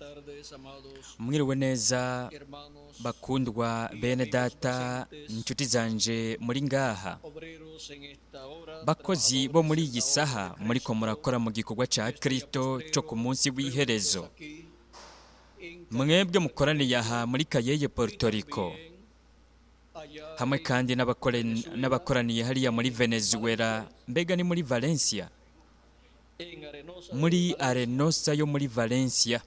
Tardes, amados Mwiriwe neza hermanos, bakundwa bene data, inshuti zanje muri ngaha, obreros en esta hora, bakozi bo muri iyi trabajadores en saha la obra de muriko Cristo, murakora mu gikorwa ca este día Kristo co ku postrero, munsi w'iherezo. reunidos aquí en Mwebwe Cayey, mukoraniye aha muri Kayeye y Puerto Rico, también allá hamwe en kandi Venezuela, n'abakoraniye hariya muri en Venezuela, Valencia, mbega ni muri Valencia, en Arenosa de muri Valencia. Arenosa yo muri Valencia.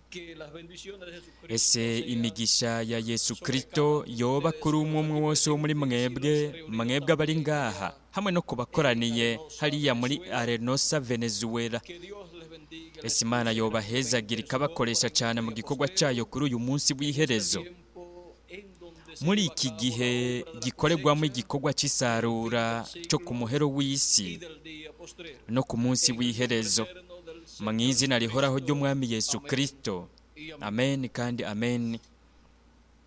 Que las bendiciones de Jesucristo Ese sean imigisha ya Yesu sobre cada Kristo uno de yoba ustedes kuri que umwe los umwe aquí wose wo muri presentes y los mwebwe, reunidos mwebwe abari también ngaha, allá hamwe no en kubakoraniye Arenosa, hariya muri Venezuela. Arenosa, Venezuela. Que Dios les bendiga, Ese les Imana use yobahezagira grandemente en su obra ikabakoresha en cyane este mu día gikorwa cyayo postrero, kuri uyu munsi en este w'iherezo. tiempo en donde se Muri lleva a iki cabo la gihe obra de la gikorerwamo cosecha igikorwa del fin c'isarura del cyo ku siglo muhero y w'isi del día postrero. no ku munsi En el nombre w'iherezo. eterno del Mu Señor izina rihoraho Jesucristo. ry'Umwami Yesu Amén Kristo. y amén. Amen kandi amen.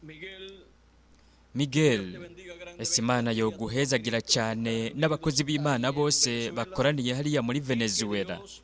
Miguel, Dios te Miguel, bendiga ese grandemente a Imana ti y a tus yoguhezagira ministros que cyane están reunidos n'abakozi b'Imana ahí en bose Venezuela bakoraniye hariya muri y que Venezuela. Dios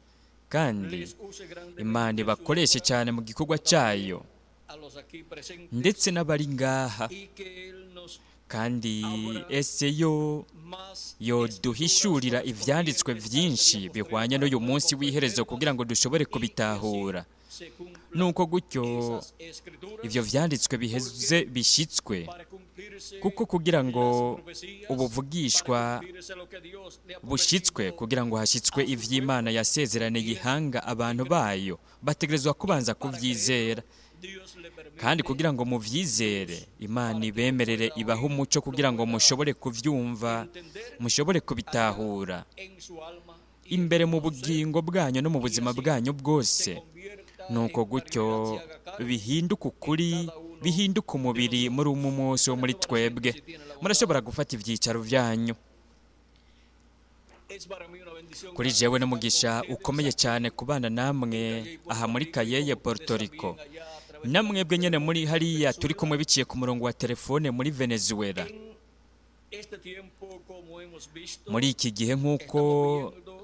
Kandi les use Imana grandemente en su ibakoreshe obra, cyane mu gikorwa también cyayo, a los aquí presentes, ndetse n'abari ngaha. y que Él nos Kandi abra ese yo más escrituras yoduhishurira ivyanditswe correspondientes a este día vyinshi postrero bihwanye para n'uyu poder munsi w'iherezo kugira comprenderlas ngo dushobore y que así kubitahura. se cumplan Nuko gutyo esas escrituras, ivyo vyanditswe biheze porque bishitswe, para cumplirse kuko kugira ngo las profecías, para ubuvugishwa cumplirse lo que Dios le ha bushitswe, prometido kugira ngo hashitswe a su ivy'Imana pueblo, yasezeraniye tienen ihanga que abantu creerlo. bayo, bategerezwa Y kubanza para kuvyizera. creerlo, Dios le Kandi permite kugira ngo muvyizere, luz Imana para que lo ibemerere pueda ibahe oír, umuco lo kugira ngo pueda mushobore kuvyumva, entender mushobore allá kubitahura en su alma y en imbere su mu conocer, bugingo bwanyu no mu y buzima así bwanyu se bwose. convierta Nuko en gutyo realidad, se haga carne bihinduka en ukuri, cada uno bihinduka de umubiri muri nosotros. umwe wose wo Pueden muri tomar asiento twebwe. si tienen la bondad. Murashobora gufata ivyicaro vyanyu. Es para mí una bendición Kuri grande jewe estar con n'umugisha ustedes ukomeye cyane aquí kubana namwe en Cayey, aha Puerto muri Rico, y Kayeye con ustedes Puerto Rico. también allá a través de la Namwebwe nyene muri telefónica en hariya turi kumwe Venezuela. biciye ku murongo wa telefone muri Venezuela. En este tiempo, como hemos visto, Muri iki gihe nk'uko estamos viendo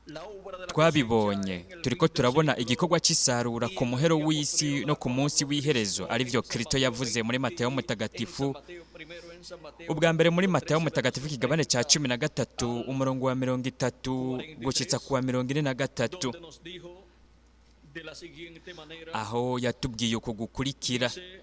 la obra de la cosecha twabibonye, en el turiko fin del turabona siglo igikorwa c'isarura y ku en el muhero día w'isi postrero de no la ku cual munsi habló w'iherezo, Cristo arivyo en San Kristo Mateo yavuze muri 20, Mateyo en San Mutagatifu, Mateo primero, en San Mateo ubwa mbere muri capítulo Mateyo 13, Mutagatifu verso ikigabane ca 30 13 al umurongo wa 30 gushitsa 43, ku wa 43, donde nos dijo de la siguiente manera, aho yatubwiye uku gukurikira. dice: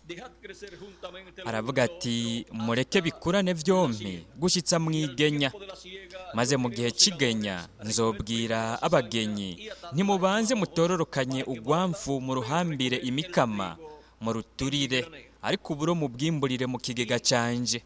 Dejad crecer juntamente el uno Aravuga al ati otro mureke hasta bikurane la vyompi siega. gushitsa Y al mwigenya. tiempo de la siega Maze yo mu diré a gihe los c'igenya segadores, recoged primero nzobwira la cizaña abagenyi, y atadla en ntimubanze manojos mutororokanye para quemarla, ugwamfu pero muruhambire recoged el imikama trigo en mi muruturire, granero. ariko uburo mubwimburire mu kigega Y canje.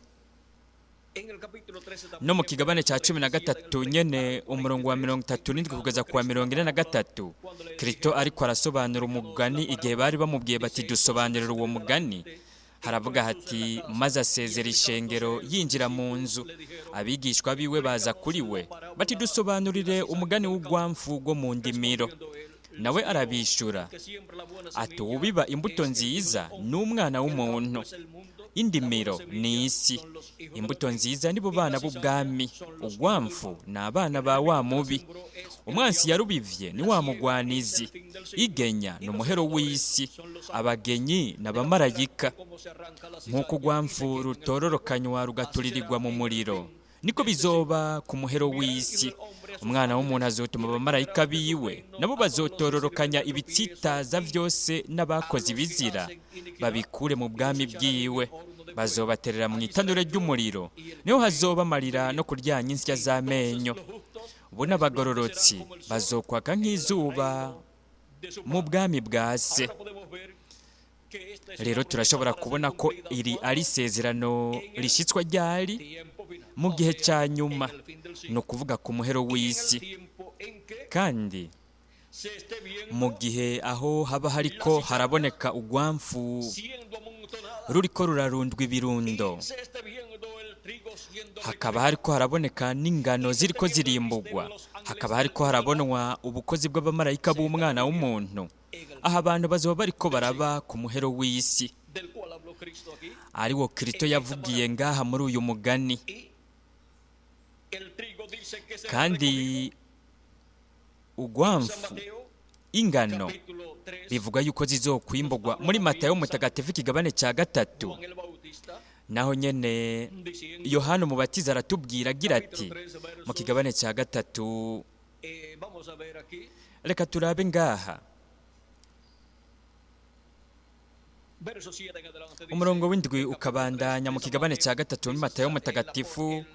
en el capítulo 13 No mu también, kigabane verso ca 37, en el 13 nyene 30 al umurongo wa 43, 37 kugeza explicando ku wa Cristo la parábola 43, cuando le Kristo dijeron: ariko arasobanura explícanos la umugani igihe bari parábola. bamubwiye bati Dice: entonces dusobanurira uwo salió mugani. adelante, entró Haravuga Jesús en la hati casa maze y asezera ishengero acercándose él, sus yinjira mu discípulos nzu. le dijeron: Abigishwa biwe baza explícanos kuri la we bati parábola de la dusobanurire cizaña umugani del campo. w'ugwamfu rwo mu ndimiro. Respondiendo él, les Nawe dijo: arabishura el que siembra la buena ati semilla uwubiba imbuto es el Hijo del nziza ni Hombre. umwana El campo w'umuntu, es el mundo, la buena indimiro ni semilla isi, son los hijos del imbuto reino, nziza nibo y la bana cizaña b'ubwami, son los hijos del ugwamfu mal. ni abana El ba wa enemigo que la mubi. sembró es el Umwansi diablo. yarubivye ni La wa siega es el mugwanizi, fin del siglo, igenya y ni los umuhero segadores w'isi, son los ángeles. abagenyi ni De la manera abamarayika. que como se arranca la Nk'uko cizaña y se ugwamfu quema en el fuego, rutororokanywa así será rugaturirirwa mu en el muriro, fin niko de este siglo. bizoba ku muhero Enviará el Hijo w'isi. del Hombre a sus Umwana w'umuntu ángeles azotuma y abamarayika recogerán de su biwe, reino nabo a todos los que sirven bazotororokanya de tropiezo ibitsitaza y vyose a n'abakoze los que ibizira, hacen iniquidad, babikure mu y los bwami echarán en el bwiwe, horno de fuego. bazobaterera mu Allí será itanura el lloro ry'umuriro, y el niho crujir hazoba de amarira no dientes. kuryanya insya Entonces z'amenyo. los justos Bo resplandecerán n'abagororotsi como el sol bazokwaka en el nk'izuba reino de su mu Padre. bwami bwa se. Ahora podemos ver que esta es una Rero promesa turashobora para ser kubona ko cumplida iri ari cuando isezerano en el rishitswa ryari tiempo final, mu o gihe sea, ca en nyuma, el fin del ni siglo, ukuvuga ku muhero y en el w'isi. tiempo en que Kandi se esté mu viendo gihe aho haba la hariko cizaña haraboneka ugwamfu siendo amontonada ruriko rurarundwa ibirundo, y se esté viendo el trigo siendo hakaba recogido hariko haraboneka n'ingano y se esté ziriko viendo el ministerio zirimbugwa, de los ángeles hakaba del hariko Hijo del Hombre, harabonwa ubukozi bw'abamarayika se está b'umwana cumpliendo w'umuntu. en el Aha fin abantu bazoba bariko del baraba siglo, ku muhero w'isi, del cual habló Cristo aquí ariwo Kristo en esta yavugiye parábola. ngaha muri uyu mugani. Y el trigo dice que será Kandi recogido en San ugwamfu Mateo Ingano Capítulo 3, bivugwa yuko zizokwimbugwa muri Matayo mutagatifu ikigabane cya 3. Juan el Bautista Naho nyene diciendo, Yohana Umubatiza aratubwira agira ati capítulo 3, versos, mu kigabane cya 3, vamos a ver aquí, reka turabe ngaha verso 7 en adelante. Dice, umurongo w'indwi el capítulo 3 ukabandanya de mu San kigabane cya Mateo, 3 muri dice, Matayo el mutagatifu, apóstol,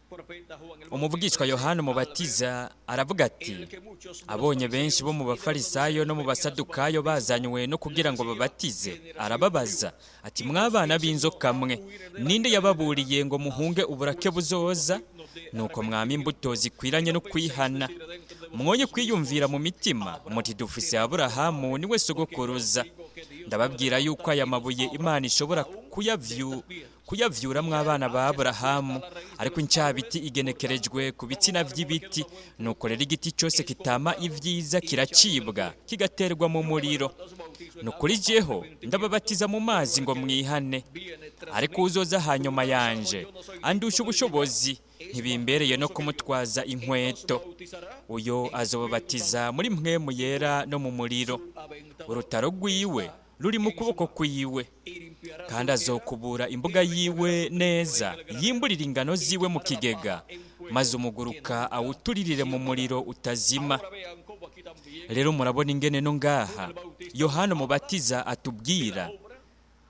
profeta Juan el umuvugishwa Bautista Yohana dice, al ver Umubatiza aravuga ati el que muchos de los abonye benshi bo mu fariseos y de los bafarisayo no mu saduceos venían a su basadukayo bautismo, bazanywe no kugira les ngo decía, babatize, generación arababaza víbora, ati ¿quién os mwabana enseñó a b'inzoka mwe, huir de la ninde ira venidera? yababuriye ngo muhunge uburake Pues buzoza? frutos dignos de Nuko mwama imbuto arrepentimiento, zikwiranye y no no penséis kwihana. decir dentro de Mwoye vosotros kwiyumvira mismos, mu mitima Abraham muti dufise tiene por Aburahamu padre, niwe porque yo os sogokuruza. digo que Dios puede Ndababwira yuko levantar aya hijos mabuye a Abraham Imana ishobora aún de estas piedras. kuyavyuramwo Y ya el abana ba hacha está puesta Aburahamu, a la raíz de ariko los incabiti árboles, por igenekerejwe tanto, ku todo bitsina árbol que no vy'ibiti. da buen Nuko rero fruto igiti cyose es kitama cortado ivyiza y echado en el kiracibwa fuego. kigaterwa mu Yo de muriro. verdad os bautizo en Nukuri agua para jeho arrepentimiento, ndababatiza mu mazi pero ngo el que mwihane, viene tras ariko mí, uzoza cuyo hanyuma calzado yanje yo no soy andusha digno de llevar, ubushobozi, es más ntibimbereye no poderoso que yo. kumutwaza Él os inkweto. bautizará Uyo en Espíritu azobabatiza Santo muri mpwemu y yera fuego. no mu muriro. Su aventador Urutaro rwiwe está ruri mu en su kuboko mano kwiwe, y limpiará su kandi higuera azokubura y imbuga recogerá yiwe su trigo en neza, el granero yimburire ingano y ziwe mu quemará la kigega, paja en maze fuego que umuguruka nunca awuturirire se mu muriro apagará. utazima. Ahora vean cómo aquí también Rero murabona ingene no Juan ngaha el Bautista nos Yohana habla Umubatiza de la atubwira, obra del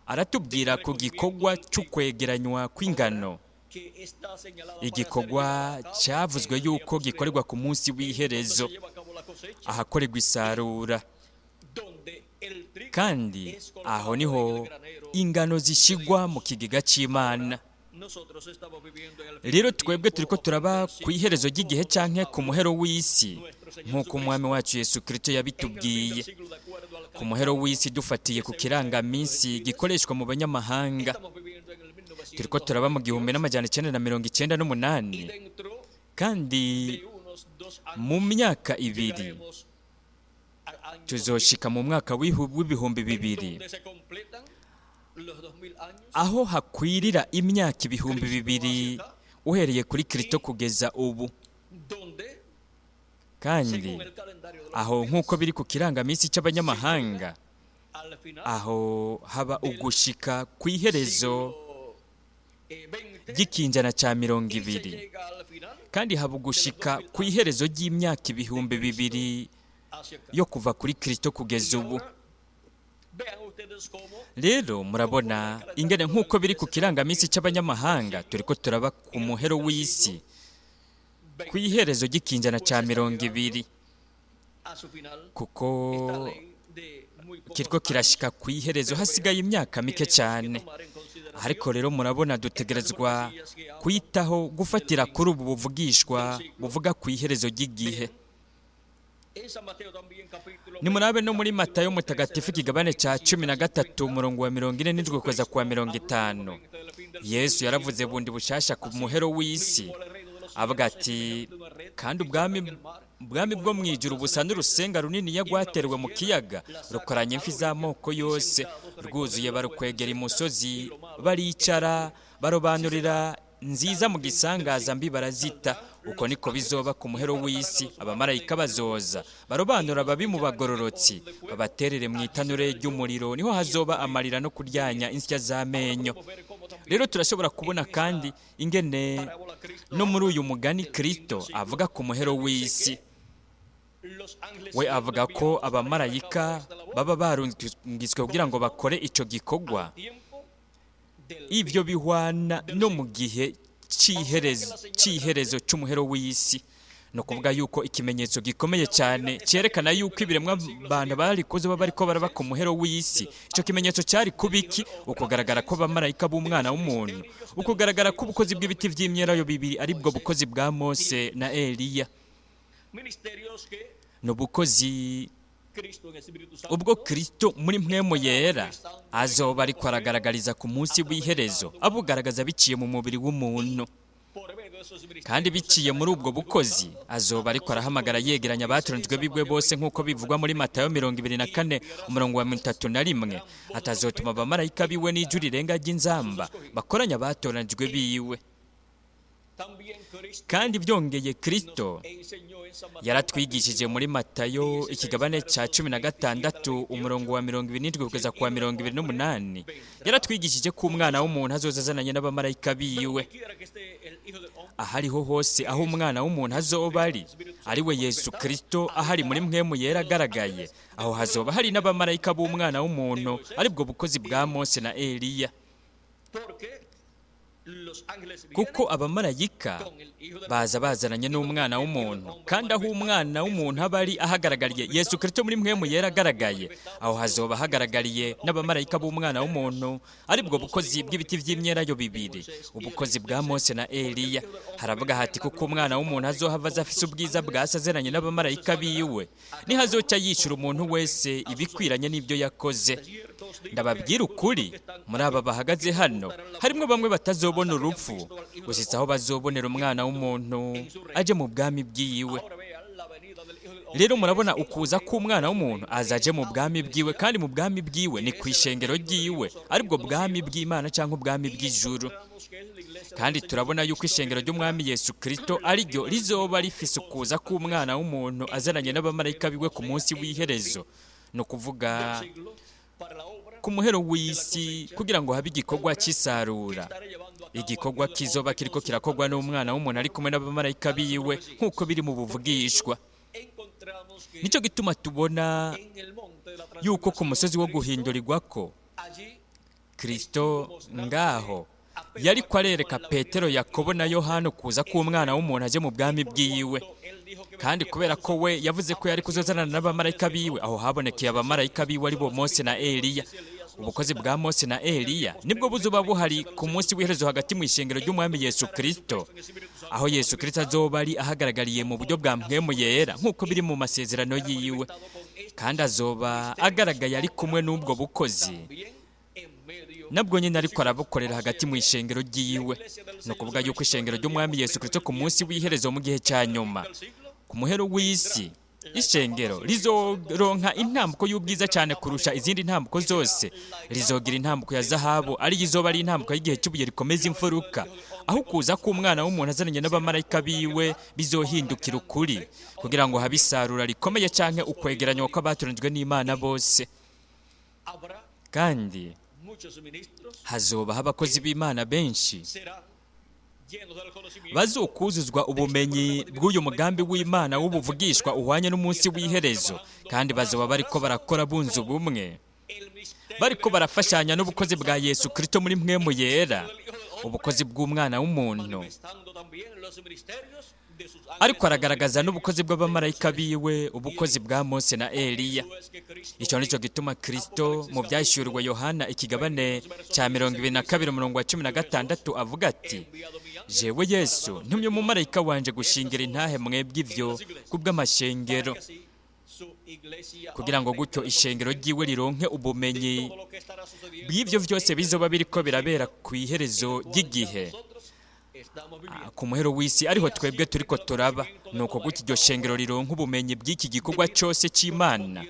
aratubwira ku recogimiento gikorwa del trigo, c'ukwegeranywa obra kw'ingano, que está señalada para ser igikorwa llevada a cabo cavuzwe en el día yuko postrero, gikorerwa ku munsi en donde w'iherezo, se lleva a cabo la cosecha ahakorerwa y isarura, donde el trigo kandi es aho colocado en niho el granero ingano de zishigwa mu Dios. kigega c'Imana. Ahora nosotros estamos viviendo en el final Rero del twebwe tiempo turiko o fin turaba del ku siglo, iherezo ry'igihe como nos canke ku habló muhero w'isi, nuestro Señor nk'uko umwami Jesucristo wacu Yesu Kristo en el fin del yabitubwiye. siglo de acuerdo al Ku muhero calendario w'isi dufatiye que ku se usa entre los kirangaminsi gentiles, gikoreshwa mu banyamahanga, estamos viviendo en el turiko turaba mu gihumbi 1998 n'amajana icenda na mirongo icenda y n'umunani, dentro kandi de unos 2 mu años myaka ibiri llegaremos al año 2000, tuzoshika mu mwaka w'ibihumbi en bibiri, donde se completan los 2000 años aho hakwirira imyaka ibihumbi Cristo bibiri hacia acá uhereye kuri Kristo y kugeza ubu. donde, Kandi según el calendario de los aho nk'uko gentiles, biri ku kirangaminsi se llega c'abanyamahanga, al final aho haba del ugushika kw'iherezo siglo XX ry'ikinjana ca mirongo y se ibiri, llega al final kandi haba de los ugushika 2000 años kw'iherezo ry'imyaka ibihumbi de bibiri Cristo hacia acá. yo kuva kuri Kristo kugeza Y ubu. ahora vean ustedes cómo, Rero conforme al murabona calendario ingene de los nk'uko biri gentiles, ku estamos kirangaminsi viviendo en el c'abanyamahanga, siglo, turiko turaba ku en el muhero fin del w'isi, siglo XX, kw'iherezo ry'ikinjana pues ca está mirongo llegando ibiri, a su final kuko esta ley de muy kiriko pocos años, kirashika kw'iherezo pero hasigaye vean, imyaka mike tenemos que cane. tomar en Ariko consideración rero murabona estas dutegerezwa profecías que hablan kwitaho del gufatira fin kuri ubu buvugishwa del siglo. buvuga kw'iherezo ry'igihe. Vean en San Mateo también capítulo Nimurabe 20, no muri Matayo capítulo 13, mutagatifu versos ikigabane ca cumi 47 na al gatatu 50, umurongo wa 47 kugeza ku wa Jesucristo mirongo habló itanu. nuevamente del fin del Yesu siglo yaravuze diciendo, bundi bushasha ku así muhero w'isi, mismo el reino de los avuga cielos es ati semejante a una red kandi echada ubwami en el mar que ubwami bwo coge mu todas ijuru clases busa de peces n'urusenga runiniya y una vez rwaterewe mu llena kiyaga, la saca rukoranya a imfi la orilla z'amoko y yose, sentados rwuzuye recogen las buenas barukwegera cestas y imusozi, lo malo echan baricara fuera. Así barobanurira será nziza al mu fin del gisangaza siglo. mbi barazita. Saldrán Uko los niko ángeles bizoba ku y muhero apartarán a w'isi, los malos de abamarayika entre los bazoza justos y barobanura los ababi mu echarán en el horno bagororotsi, de fuego. babaterere mu Allí itanure será el lloro ry'umuriro, niho y el hazoba crujir amarira no de kuryanya dientes. insya Ahora z'amenyo. podemos ver cómo Rero también turashobora kubona en esta kandi ingene parábola Cristo no muri habla uyu mugani del fin del Kristo siglo avuga ku muhero y dice w'isi. que los ángeles We siendo avuga ko enviados para llevar a cabo abamarayika esta labor baba barungitswe kugira ngo bakore ico gikorwa. al tiempo del Ivyo fin bihwana del no mu siglo. gihe O sea que la señal c'iherezo grande c'umuhero w'isi. Ni ukuvuga de yuko ikimenyetso gikomeye la cyane humanidad estaría cyerekana viviendo yuko en el fin ibiremwa del siglo bantu sería bari kuza baba la bariko baraba ku presencia muhero de w'isi. los Ico kimenyetso ángeles cyari kuba del Hijo iki? del Hombre, la Ukugaragara presencia kw'abamarayika de b'umwana los w'umuntu, misterios de los ukugaragara higos k'ubukozi de los bw'ibiti ministerios vy'imyelayo bibiri de aribwo Moisés bukozi bwa y Mose na Eliya. Ministerios que Ni ubukozi Cristo en Espíritu ubwo Santo Kristo muri mpwemu estará yera manifestando en el azoba tiempo ariko postrero aragaragariza ku munsi a través de w'iherezo, cada humano abugaragaza biciye mu mubiri y w'umuntu. por medio de esos Kandi ministerios biciye estará muri ubwo llamando y bukozi juntando azoba a ariko todos los arahamagara escogidos, yegeranya como dice en abatoranijwe San biwe Mateo bose nk'uko 24, bivugwa muri verso Matayo 31, mirongo ibiri na y kane enviará sus umurongo wa mirongo ángeles itatu na con rimwe, gran voz de atazotuma trompeta abamarayika y biwe n'ijwi juntará rirenga a sus ry'inzamba escogidos. bakoranya abatoranijwe Y biwe. Kandi byongeye Kristo yaratwigishije muri Matayo ikigabane cya 16 umurongo wa 27 kugeza ku wa 28, yaratwigishije ko umwana w'umuntu azoza azananye n'abamarayika biwe. Ahariho hose aho umwana w'umuntu azoba ari, ari we Yesu Kristo, ahari muri mpwemu yera agaragaye, aho hazoba hari n'abamarayika b'umwana w'umuntu, aribwo bukozi bwa Mose na Eliya. Kuko abamarayika baza bazananye n'umwana w'umuntu, kandi aho umwana w'umuntu aba ari ahagaragariye Yesu Kristo muri mpwemu yera agaragaye, aho hazoba hagaragariye n'abamarayika b'umwana w'umuntu, aribwo bukozi bw'ibiti by'imyelayo bibiri, ubukozi bwa Mose na Eliya. Haravuga hati kuko umwana w'umuntu azohava aza afise ubwiza bwa se azananye n'abamarayika biwe, niho azoca yishura umuntu wese ibikwiranye n'ibyo yakoze. Ndababwira ukuri, muri aba bahagaze hano harimwo bamwe batazobona urupfu gushitsa aho bazobonera umwana w'umuntu aje mu bwami bwiwe. Rero murabona ukuza k'umwana w'umuntu azaje mu bwami bwiwe, kandi mu bwami bwiwe ni ku ishengero ryiwe, aribwo bwami bw'Imana cyangwa ubwami bw'ijuru. Kandi turabona yuko ishengero ry'umwami Yesu Kristo ariryo rizoba rifise ukuza k'umwana w'umuntu azananye n'abamarayika biwe ku munsi w'iherezo, ni ukuvuga ku muhero w'isi, kugira ngo habe igikorwa cy'isarura, igikorwa kizoba kiriko kirakorwa n'umwana w'umuntu ari kumwe n'abamarayika biwe, nk'uko biri mu buvugishwa. Nicyo gituma tubona yuko ku musozi wo guhindurirwako Kristo ngaho yariko arereka Petero, Yakobo na Yohana kuza k'umwana w'umuntu aje mu bwami bwiwe. Kandi kubera ko we yavuze ko yari kuzozanana n'abamarayika biwe, aho habonekeye abamarayika biwe ari bo Mose na Eliya. Ubukozi bwa Mose na Eliya nibwo buzoba buhari ku munsi w'iherezo hagati mu ishengero ry'umwami Yesu Kristo, aho Yesu Kristo azoba ari ahagaragariye mu buryo bwa mpwemu yera, nk'uko biri mu masezerano yiwe, kandi azoba agaragaye ari kumwe n'ubwo bukozi nabwo nyine ariko arabukorera hagati mu ishengero ryiwe. Ni ukuvuga yuko ishengero ry'umwami Yesu Kristo ku munsi w'iherezo mu gihe cya nyuma, ku muhero w'isi, ishengero rizoronka intambuko y'ubwiza cyane kurusha izindi ntambuko zose. Rizogira intambuko ya zahabu, ariyo izoba ari intambuko y'igihe cy'ibuye rikomeza imfuruka, aho ukuza k'umwana w'umuntu azananye n'abamarayika biwe bizohindukira ukuri, kugira ngo habe isarura rikomeye canke ukwegeranywa kw'abatoranijwe n'Imana bose. Kandi hazobaho abakozi b'Imana benshi bazokuzuzwa ubumenyi bw'uyu mugambi w'Imana w'ubuvugishwa uhwanye n'umunsi w'iherezo, kandi bazoba bariko barakora bunze ubumwe, bariko barafashanya n'ubukozi bwa Yesu Kristo muri mpwemu yera, ubukozi bw'umwana w'umuntu, ariko aragaragaza n'ubukozi bw'abamarayika biwe, ubukozi bwa Mose na Eliya. Icyo nicyo gituma Kristo mu byahishuriwe Yohana ikigabane cya 22 umurongo wa 16 avuga ati: jewe Yesu ntumye umumarayika wanje gushingira intahe mwebwe ivyo kubw'amashengero, kugira ngo gutyo ishengero ryiwe rironke ubumenyi bw'ivyo vyose bizoba biriko birabera ku iherezo ry'igihe, ku muhero w'isi ariho twebwe turiko turaba. Nuko gutyo iryo shengero rironka ubumenyi bw'iki gikorwa cyose cy'Imana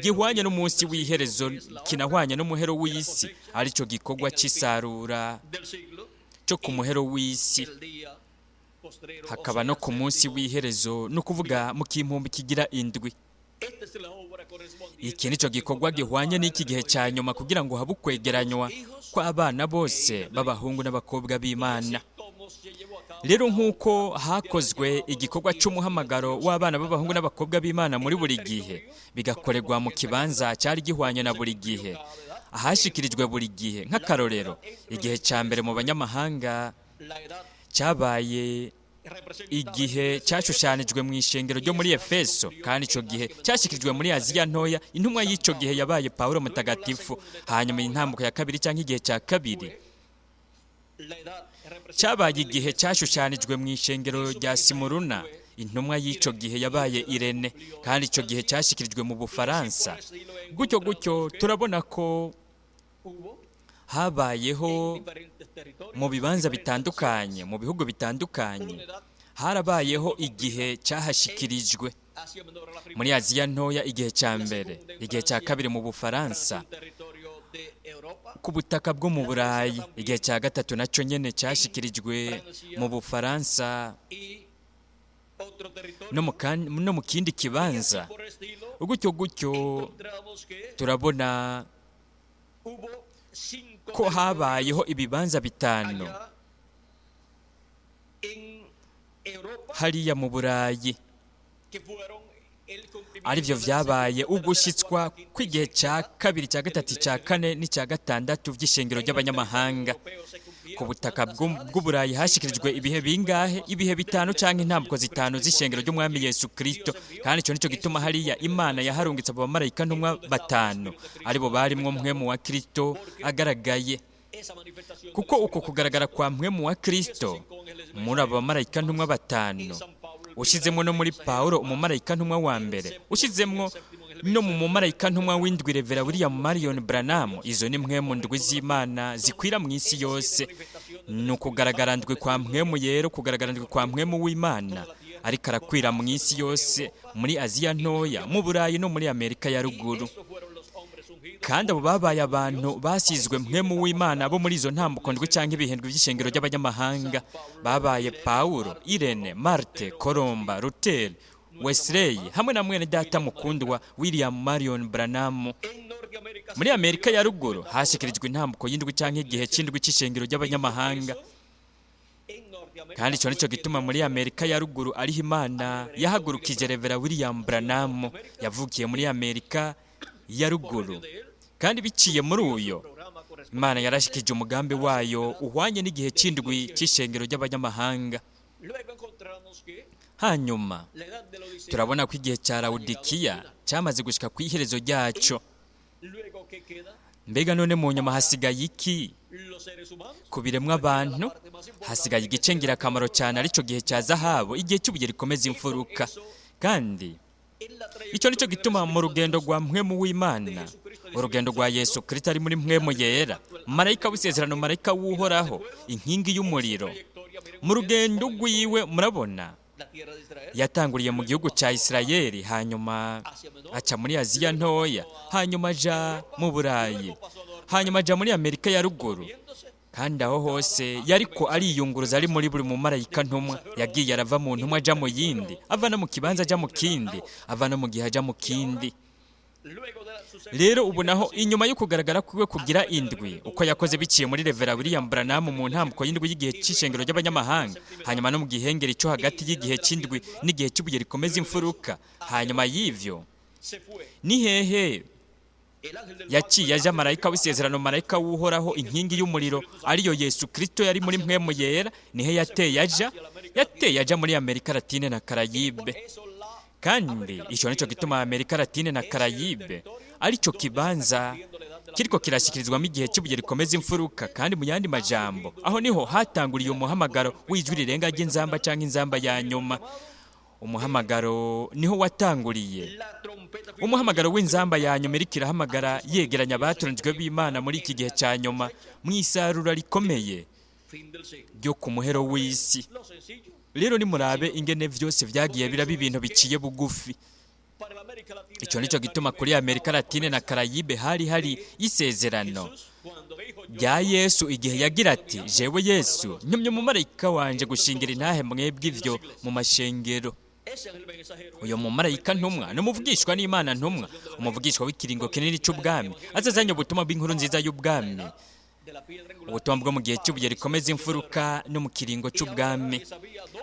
gihwanye n'umunsi w'iherezo, kinahwanye n'umuhero w'isi, aricyo gikorwa cy'isarura cyo ku muhero w'isi, hakaba no ku munsi w'iherezo, ni ukuvuga mu kimpumbi kigira indwi. Iki nicyo gikorwa gihwanye n'iki gihe cya nyuma, kugira ngo habe ukwegeranywa kw'abana bose b'abahungu n'abakobwa b'Imana. Rero nk'uko hakozwe igikorwa cy'umuhamagaro w'abana b'abahungu n'abakobwa b'Imana muri buri gihe, bigakorerwa mu kibanza cyari gihwanye na buri gihe, ahashikirijwe buri gihe. Nk'akarorero, igihe cya mbere mu banyamahanga cyabaye igihe cyashushanijwe mu ishengero ryo muri Efeso, kandi icyo gihe cyashyikirijwe muri Aziya ntoya. Intumwa y'icyo gihe yabaye Pawulo mutagatifu. Hanyuma intambuko ya kabiri cyangwa igihe cya kabiri cyabaye igihe cyashushanijwe mu ishengero rya Simuruna. Intumwa y'icyo gihe yabaye Irene, kandi icyo gihe cyashyikirijwe mu Bufaransa. Gutyo gutyo turabona ko habayeho mu bibanza bitandukanye, mu bihugu bitandukanye, harabayeho igihe cyahashikirijwe. Muri Aziya ntoya igihe cya mbere, igihe cya kabiri mu Bufaransa, Ku butaka bwo mu Burayi, igihe cya gatatu nacyo nyene cyashyikirijwe mu Bufaransa no mu kindi kibanza. Gutyo gutyo turabona ko habayeho ibibanza bitanu hariya mu Burayi, aribyo vyabaye ugushyitswa kw'igihe cya kabiri, cya gatatu, cya kane n'icya gatandatu by'ishengero ry'abanyamahanga. Ku butaka bw'Uburayi hashyikirijwe ibihe bingahe? Ibihe bitanu cyangwa intambwe zitanu z'ishengero ry'Umwami Yesu Kristo. Kandi icyo nicyo gituma hariya Imana yaharungitse abo bamarayika ntumwa batanu, aribo barimwo Mpwemu wa Kristo agaragaye, kuko uko kugaragara kwa Mpwemu wa Kristo muri abo bamarayika ntumwa batanu, ushyizemo no muri Pawulo umumarayika ntumwa wa mbere, ushyizemo no mu mumarayika ntumwa w'indwi, Revera William Marion Branham, izo ni mpwemu ndwi z'Imana zikwira mu isi yose. Ni ukugaragara ndwi kwa Mpwemu Yera, kugaragara ndwi kwa Mpwemu w'Imana ariko arakwira mu isi yose, muri Aziya Ntoya, mu Burayi no muri Amerika ya Ruguru. Kandi abo babaye abantu basizwe Mpwemu w'Imana bo muri izo ntambuko ndwi cyangwa ibihindwe by'ishengero ry'abanyamahanga, babaye Pawulo, Irene, Marte, Colomba, Luther, Wesley hamwe na mwene data mukundwa William Marion Branham. Muri Amerika ya Ruguru hashyikirijwe intambuko y'indwi cyangwa igihe cy'indwi cy'ishengero ry'abanyamahanga. Kandi icyo nicyo gituma muri Amerika ya Ruguru ariho Imana yahagurukije Revera William Branham, yavukiye muri Amerika ya Ruguru. Kandi biciye muri uyo, Imana yarashikije umugambi wayo uhwanye n'igihe cy'indwi cy'ishengero ry'abanyamahanga. Hanyuma turabona ko igihe cya Lawudikiya cyamaze gushika ku iherezo ryacyo. Mbega none mu nyuma hasigaye iki ku biremwa abantu? Hasigaye igice ngirakamaro cyane, aricyo gihe cya zahabu, igihe cy'ibuye rikomeza imfuruka. Kandi icyo nicyo gituma mu rugendo rwa Mpwemu w'Imana, urugendo rwa Yesu Kristo ari muri Mpwemu Yera, marayika w'isezerano, marayika w'Uhoraho, inkingi y'umuriro, mu rugendo rw'iwe, murabona, yatanguriye mu gihugu cya Isirayeli, hanyuma aca muri Aziya Ntoya, hanyuma aja mu Burayi, hanyuma aja muri Amerika ya Ruguru. Kandi aho hose yariko ariyunguruza ari muri buri mumarayika ntumwa. Yagiye arava mu ntumwa aja mu yindi, ava no mu kibanza aja mu kindi, ava no mu gihe aja mu kindi. Rero ubu naho, inyuma yo kugaragara kwiwe kugira indwi, uko yakoze biciye muri Revera William Branham mu ntambuko y'indwi y'igihe cy'ishengero ry'abanyamahanga, hanyuma no mu gihengeri cyo hagati y'igihe cy'indwi n'igihe cy'ibuye rikomeza imfuruka, hanyuma y'ivyo ni hehe yaciye aja marayika w'isezerano, marayika w'Uhoraho, inkingi y'umuriro, ariyo Yesu Kristo yari muri Mpwemu Yera? Nihe yateye aja? Yateye aja muri Amerika Latine na Karayibe. Kandi icyo nicyo gituma Amerika Latine na Karayibe aricyo kibanza kiriko kirashyikirizwamo igihe cy'ibuye rikomeza imfuruka. Kandi mu yandi majambo, aho niho hatanguriye umuhamagaro w'ijwi rirenga ry'inzamba cyangwa inzamba ya nyuma. Umuhamagaro niho watanguriye, umuhamagaro w'inzamba ya nyuma iriko irahamagara, yegeranya abatoranijwe b'Imana muri iki gihe cya nyuma mu isarura rikomeye ryo ku muhero w'isi. Rero nimurabe ingene vyose vyagiye biraba ibintu biciye bugufi. Icyo nicyo gituma kuri Amerika Latine na Karayibe hari hari isezerano rya Yesu igihe yagira ati: "Jewe Yesu ntumye umumarayika wanje gushingira intahe mwebwe ivyo mu mashengero." Uyo mumarayika ntumwa ni umuvugishwa n'Imana ntumwa, umuvugishwa w'ikiringo kinini cy'ubwami, azazanye ubutumwa bw'inkuru nziza y'ubwami, ubutumwa bwo mu gihe cy'ibuye rikomeza imfuruka no mu kiringo cy'ubwami.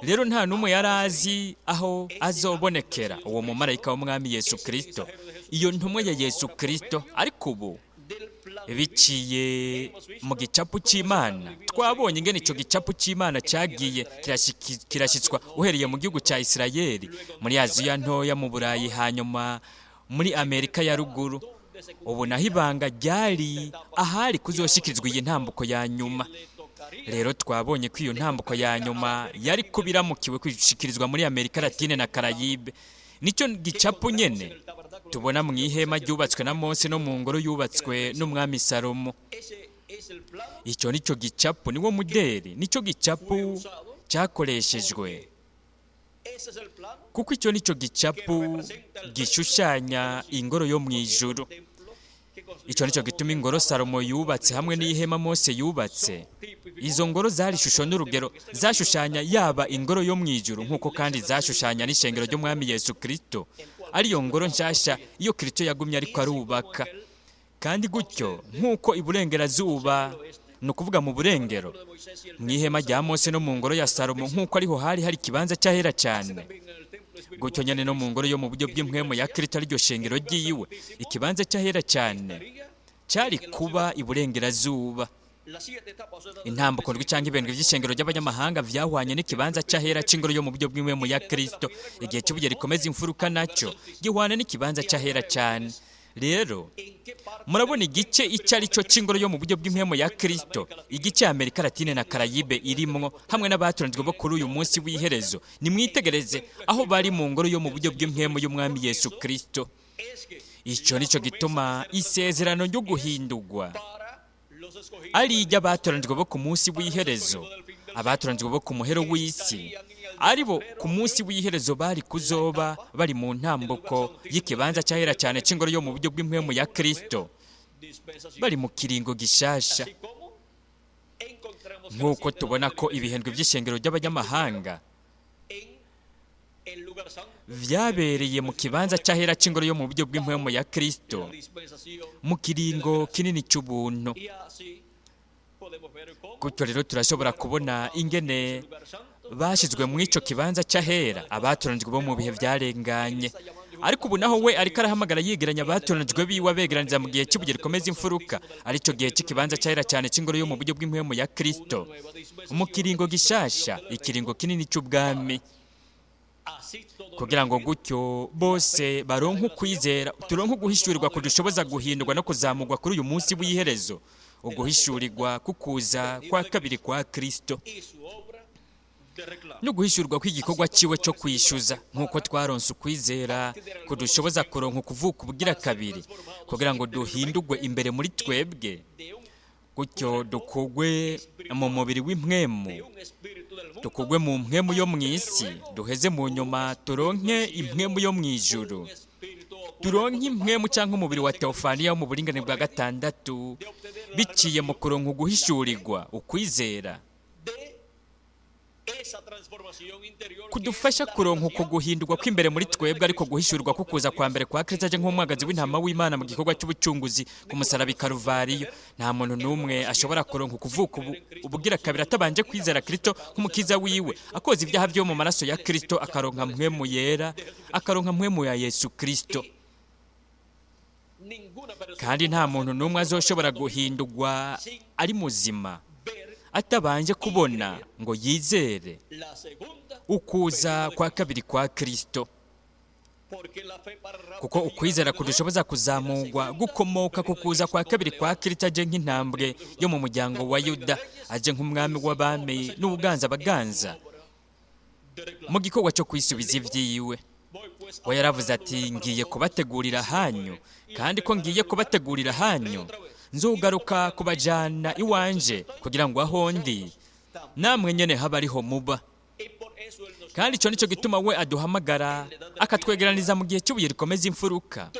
Rero nta n'umwe yari azi aho azobonekera uwo mumarayika w'Umwami Yesu Kristo, iyo ntumwa ya Yesu Kristo. Ariko ubu, biciye mu gicapu cy'Imana, twabonye ingene icyo gicapu cy'Imana cyagiye kirashyitswa uhereye mu gihugu cya Isirayeli, muri Aziya Ntoya, mu Burayi, hanyuma muri Amerika ya Ruguru. Ubu naho ibanga ryari ahari kuzoshyikirizwa iyi ntambuko ya nyuma. Rero twabonye ko iyo ntambuko ya nyuma yari kuba iramukiwe kwishikirizwa muri Amerika Latine na Karayibe. Nicyo gicapu nyene tubona mu ihema ryubatswe na Mose no mu ngoro yubatswe n'umwami Salomo. Icyo nicyo gicapu, niwo muderi, nicyo gicapu cyakoreshejwe, kuko icyo nicyo gicapu gishushanya ingoro yo mu ijuru. Icyo nicyo gituma ingoro Salomo yubatse hamwe n'ihema Mose yubatse, izo ngoro zari ishusho n'urugero, zashushanya yaba ingoro yo mu ijuru, nk'uko kandi zashushanya n'ishengero ry'Umwami Yesu Kristo, ariyo ngoro nshasha iyo Kristo yagumye ariko arubaka. Kandi gutyo nk'uko iburengerazuba, ni ukuvuga mu burengero, mu ihema rya Mose no mu ngoro ya Salomo, nk'uko ariho hari hari ikibanza cy'ahera cyane, gutyo nyine no mu ngoro yo mu buryo bw'impwemu ya Kristo, ariryo shengero ryiwe, ikibanza cy'ahera cyane cyari kuba iburengerazuba. Intambuko ndwi cyangwa ibendwe by'ishengero ry'abanyamahanga vyahwanye n'ikibanza cy'ahera c'ingoro yo mu buryo bw'impwemu ya Kristo. Igihe cy'ubuye rikomeza imfuruka nacyo gihwana n'ikibanza cy'ahera cyane. Rero murabona igice icyo ari cyo cy'ingoro yo mu buryo bw'impwemu ya Kristo, igice Amerika Latine na Karayibe irimwo hamwe n'abatoranijwe bo kuri uyu munsi w'iherezo. Nimwitegereze aho bari mu ngoro yo mu buryo bw'impwemu y'Umwami Yesu Kristo. Icyo nicyo gituma isezerano ryo guhindurwa ari iry'abatoranijwe bo ku munsi w'iherezo, abatoranijwe bo ku muhero w'isi, aribo ku munsi w'iherezo bari kuzoba bari mu ntambuko y'ikibanza cy'ahera cyane cy'ingoro yo mu buryo bw'impwemu ya Kristo, bari mu kiringo gishasha. Nk'uko tubona ko ibihendwe by'ishengero ry'abanyamahanga vyabereye mu kibanza cy'ahera cy'ingoro yo mu buryo bw'impwemu ya Kristo mu kiringo kinini cy'ubuntu. Gutyo rero turashobora kubona ingene bashyizwe mu ico kibanza cy'ahera, abatoranijwe bo mu bihe byarenganye. Ariko ubu naho we ariko arahamagara yegeranya abatoranijwe biwe, abegeraniza mu gihe cy'ibuye rikomeza imfuruka, aricyo gihe cy'ikibanza cy'ahera cyane cy'ingoro yo mu buryo bw'impwemu ya Kristo, mu kiringo gishasha, ikiringo kinini cy'ubwami, kugira ngo gutyo bose baronke ukwizera, turonke uguhishurirwa kudushoboza guhindurwa no kuzamurwa kuri uyu munsi w'iherezo, uguhishurirwa kukuza kwa kabiri kwa Kristo no guhishurwa kw'igikorwa ciwe cyo kwishyuza, nk'uko twaronse ukwizera kudushoboza kuronka ukuvuka ubugira kabiri, kugira ngo duhindurwe imbere muri twebwe, gutyo dukugwe mu mubiri w'impwemu, dukugwe mu mpwemu yo mu isi, duheze mu nyuma turonke impwemu yo mu ijuru, turonke impwemu cyangwa umubiri wa teofaniya wo mu buringanire bwa gatandatu, biciye mu kuronka uguhishurirwa ukwizera kudufasha kuronka uko guhindurwa kw'imbere muri twebwe, ariko guhishurwa kukuza kwa mbere kwa Kristo aje nk'umwagazi w'intama w'Imana mu gikorwa cy'ubucunguzi ku musaraba i Karuvariyo. Nta muntu n'umwe ashobora kuronka ukuvuka ubugira kabiri atabanje kwizera Kristo nk'umukiza wiwe, akoza ibyaha byo mu maraso ya Kristo, akaronka mpwemu yera, akaronka mpwemu ya Yesu Kristo. Kandi nta muntu n'umwe azoshobora guhindurwa ari muzima atabanje kubona ngo yizere ukuza kwa kabiri kwa Kristo, kuko ukwizera kudushoboza kuzamurwa gukomoka ku kuza kwa kabiri kwa Kristo aje nk'intambwe yo mu muryango wa Yuda, aje nk'umwami w'abami n'ubuganza baganza mu gikorwa cyo kwisubiza ibyiwe. We yaravuze ati ngiye kubategurira ahanyu, kandi ko ngiye kubategurira ahanyu nzugaruka kubajana iwanje, kugira ngo aho ndi namwe nyene habe ariho muba. Kandi icyo nicyo gituma we aduhamagara akatwegeraniriza mu gihe cy'ubuye rikomeza imfuruka,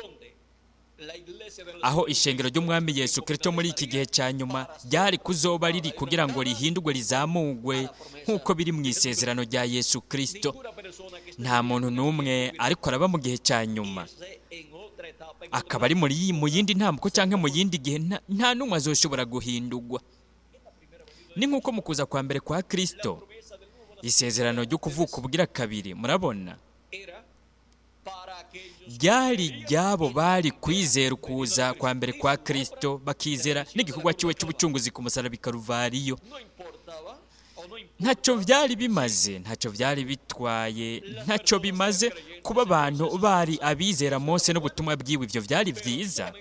aho ishengero ry'Umwami Yesu Kristo muri iki gihe cya nyuma ryari kuzoba riri, kugira ngo rihindurwe rizamugwe nk'uko biri mu isezerano rya Yesu Kristo. Nta muntu n'umwe ariko araba mu gihe cya nyuma akaba ari mu yindi ntambuko cyangwa mu yindi gihe, nta n'umwe azoshobora guhindurwa. Ni nk'uko mu kuza kwa mbere kwa Kristo, isezerano ryo kuvuka ubugira kabiri, murabona, ryari ryabo bari kwizera ukuza kwa mbere kwa Kristo, bakizera n'igikorwa cyiwe cy'ubucunguzi ku musaraba i Karuvariyo. Ntacyo byari bimaze, ntacyo byari bitwaye, ntacyo bimaze kuba abantu bari abizera Mose n'ubutumwa bwiwe, ibyo byari byiza,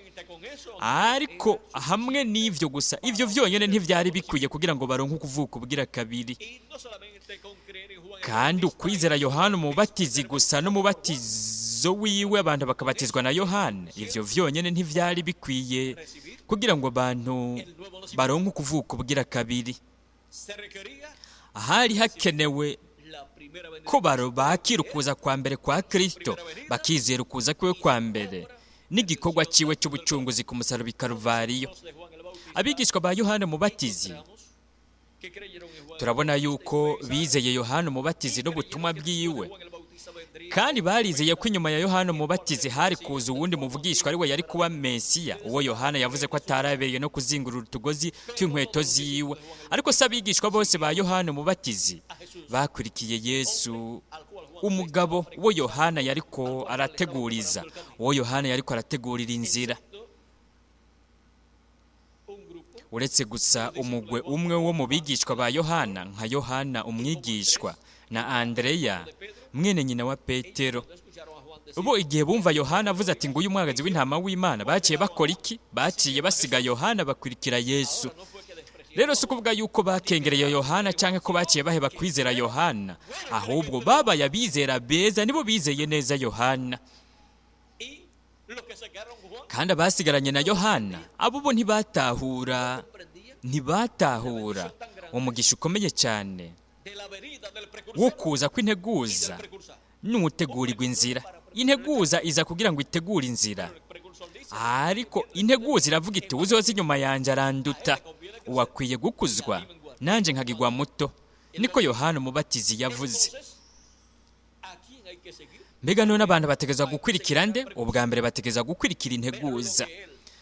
ariko hamwe n'ivyo gusa, ivyo vyonyene ntivyari bikwiye kugira ngo baronke ukuvuka ubugira kabiri. Kandi ukwizera Yohana umubatizi gusa n'umubatizo wiwe, abantu bakabatizwa na Yohana, ivyo vyonyene ntivyari bikwiye kugira ngo abantu baronke ukuvuka ubugira kabiri. Ahari hakenewe ko bakira ukuza kwa mbere kwa Kristo, bakizera ukuza kwiwe kwa mbere, n'igikorwa ciwe cy'ubucunguzi ku musaraba i Karuvariyo. De Juan el Bautista, Abigishwa ba Yohana Umubatizi, encontramos que creyeron en Juan turabona yuko bizeye Yohana Umubatizi n'ubutumwa bwiwe, Juan el Bautista vendría kandi barizeye ko inyuma ya Yohana Umubatizi hari kuza uwundi muvugishwa, ari we yari kuba Mesiya, uwo Yohana yavuze ko atarabereye no kuzingurura utugozi tw'inkweto ziwe. Ariko se abigishwa bose ba Yohana Umubatizi bakurikiye Yesu, al cual Juan umugabo wo Yohana yariko arateguriza, uwo Yohana yariko arategurira inzira? Un grupo Uretse gusa umugwe umwe wo mu bigishwa ba Yohana, nka Yohana umwigishwa na Andereya mwene nyina wa Petero. cuando escucharon a Juan decir Bo igihe bumva Yohana avuze ati: "Nguyu umwagazi w'intama w'Imana", baciye bakora iki? Baciye basiga Yohana bakurikira Yesu. no fue que despreciaron Rero si ukuvuga yuko bakengereye Yohana cyangwa ko baciye baheba kwizera Yohana, ahubwo babaye abizera beza, nibo bizeye neza Yohana. Y los que se quedaron con Juan Kandi abasigaranye na Yohana, abo bo ntibatahura, comprendían ntibatahura umugisha ukomeye cyane de la venida del wo precursor kuza y kw'integuza del precursor. n'utegurirwa inzira. Integuza iza kugira ngo itegure inzira, El precursor dice ariko integuza iravuga iti: "Uzoza inyuma yanjye aranduta, uwakwiye gukuzwa nanjye nkagigwa muto", niko Yohana Umubatizi yavuze. entonces, ¿a quién hay que seguir? Mbega none abantu bategezwa gukurikira nde? Ubwa mbere bategezwa gukurikira integuza,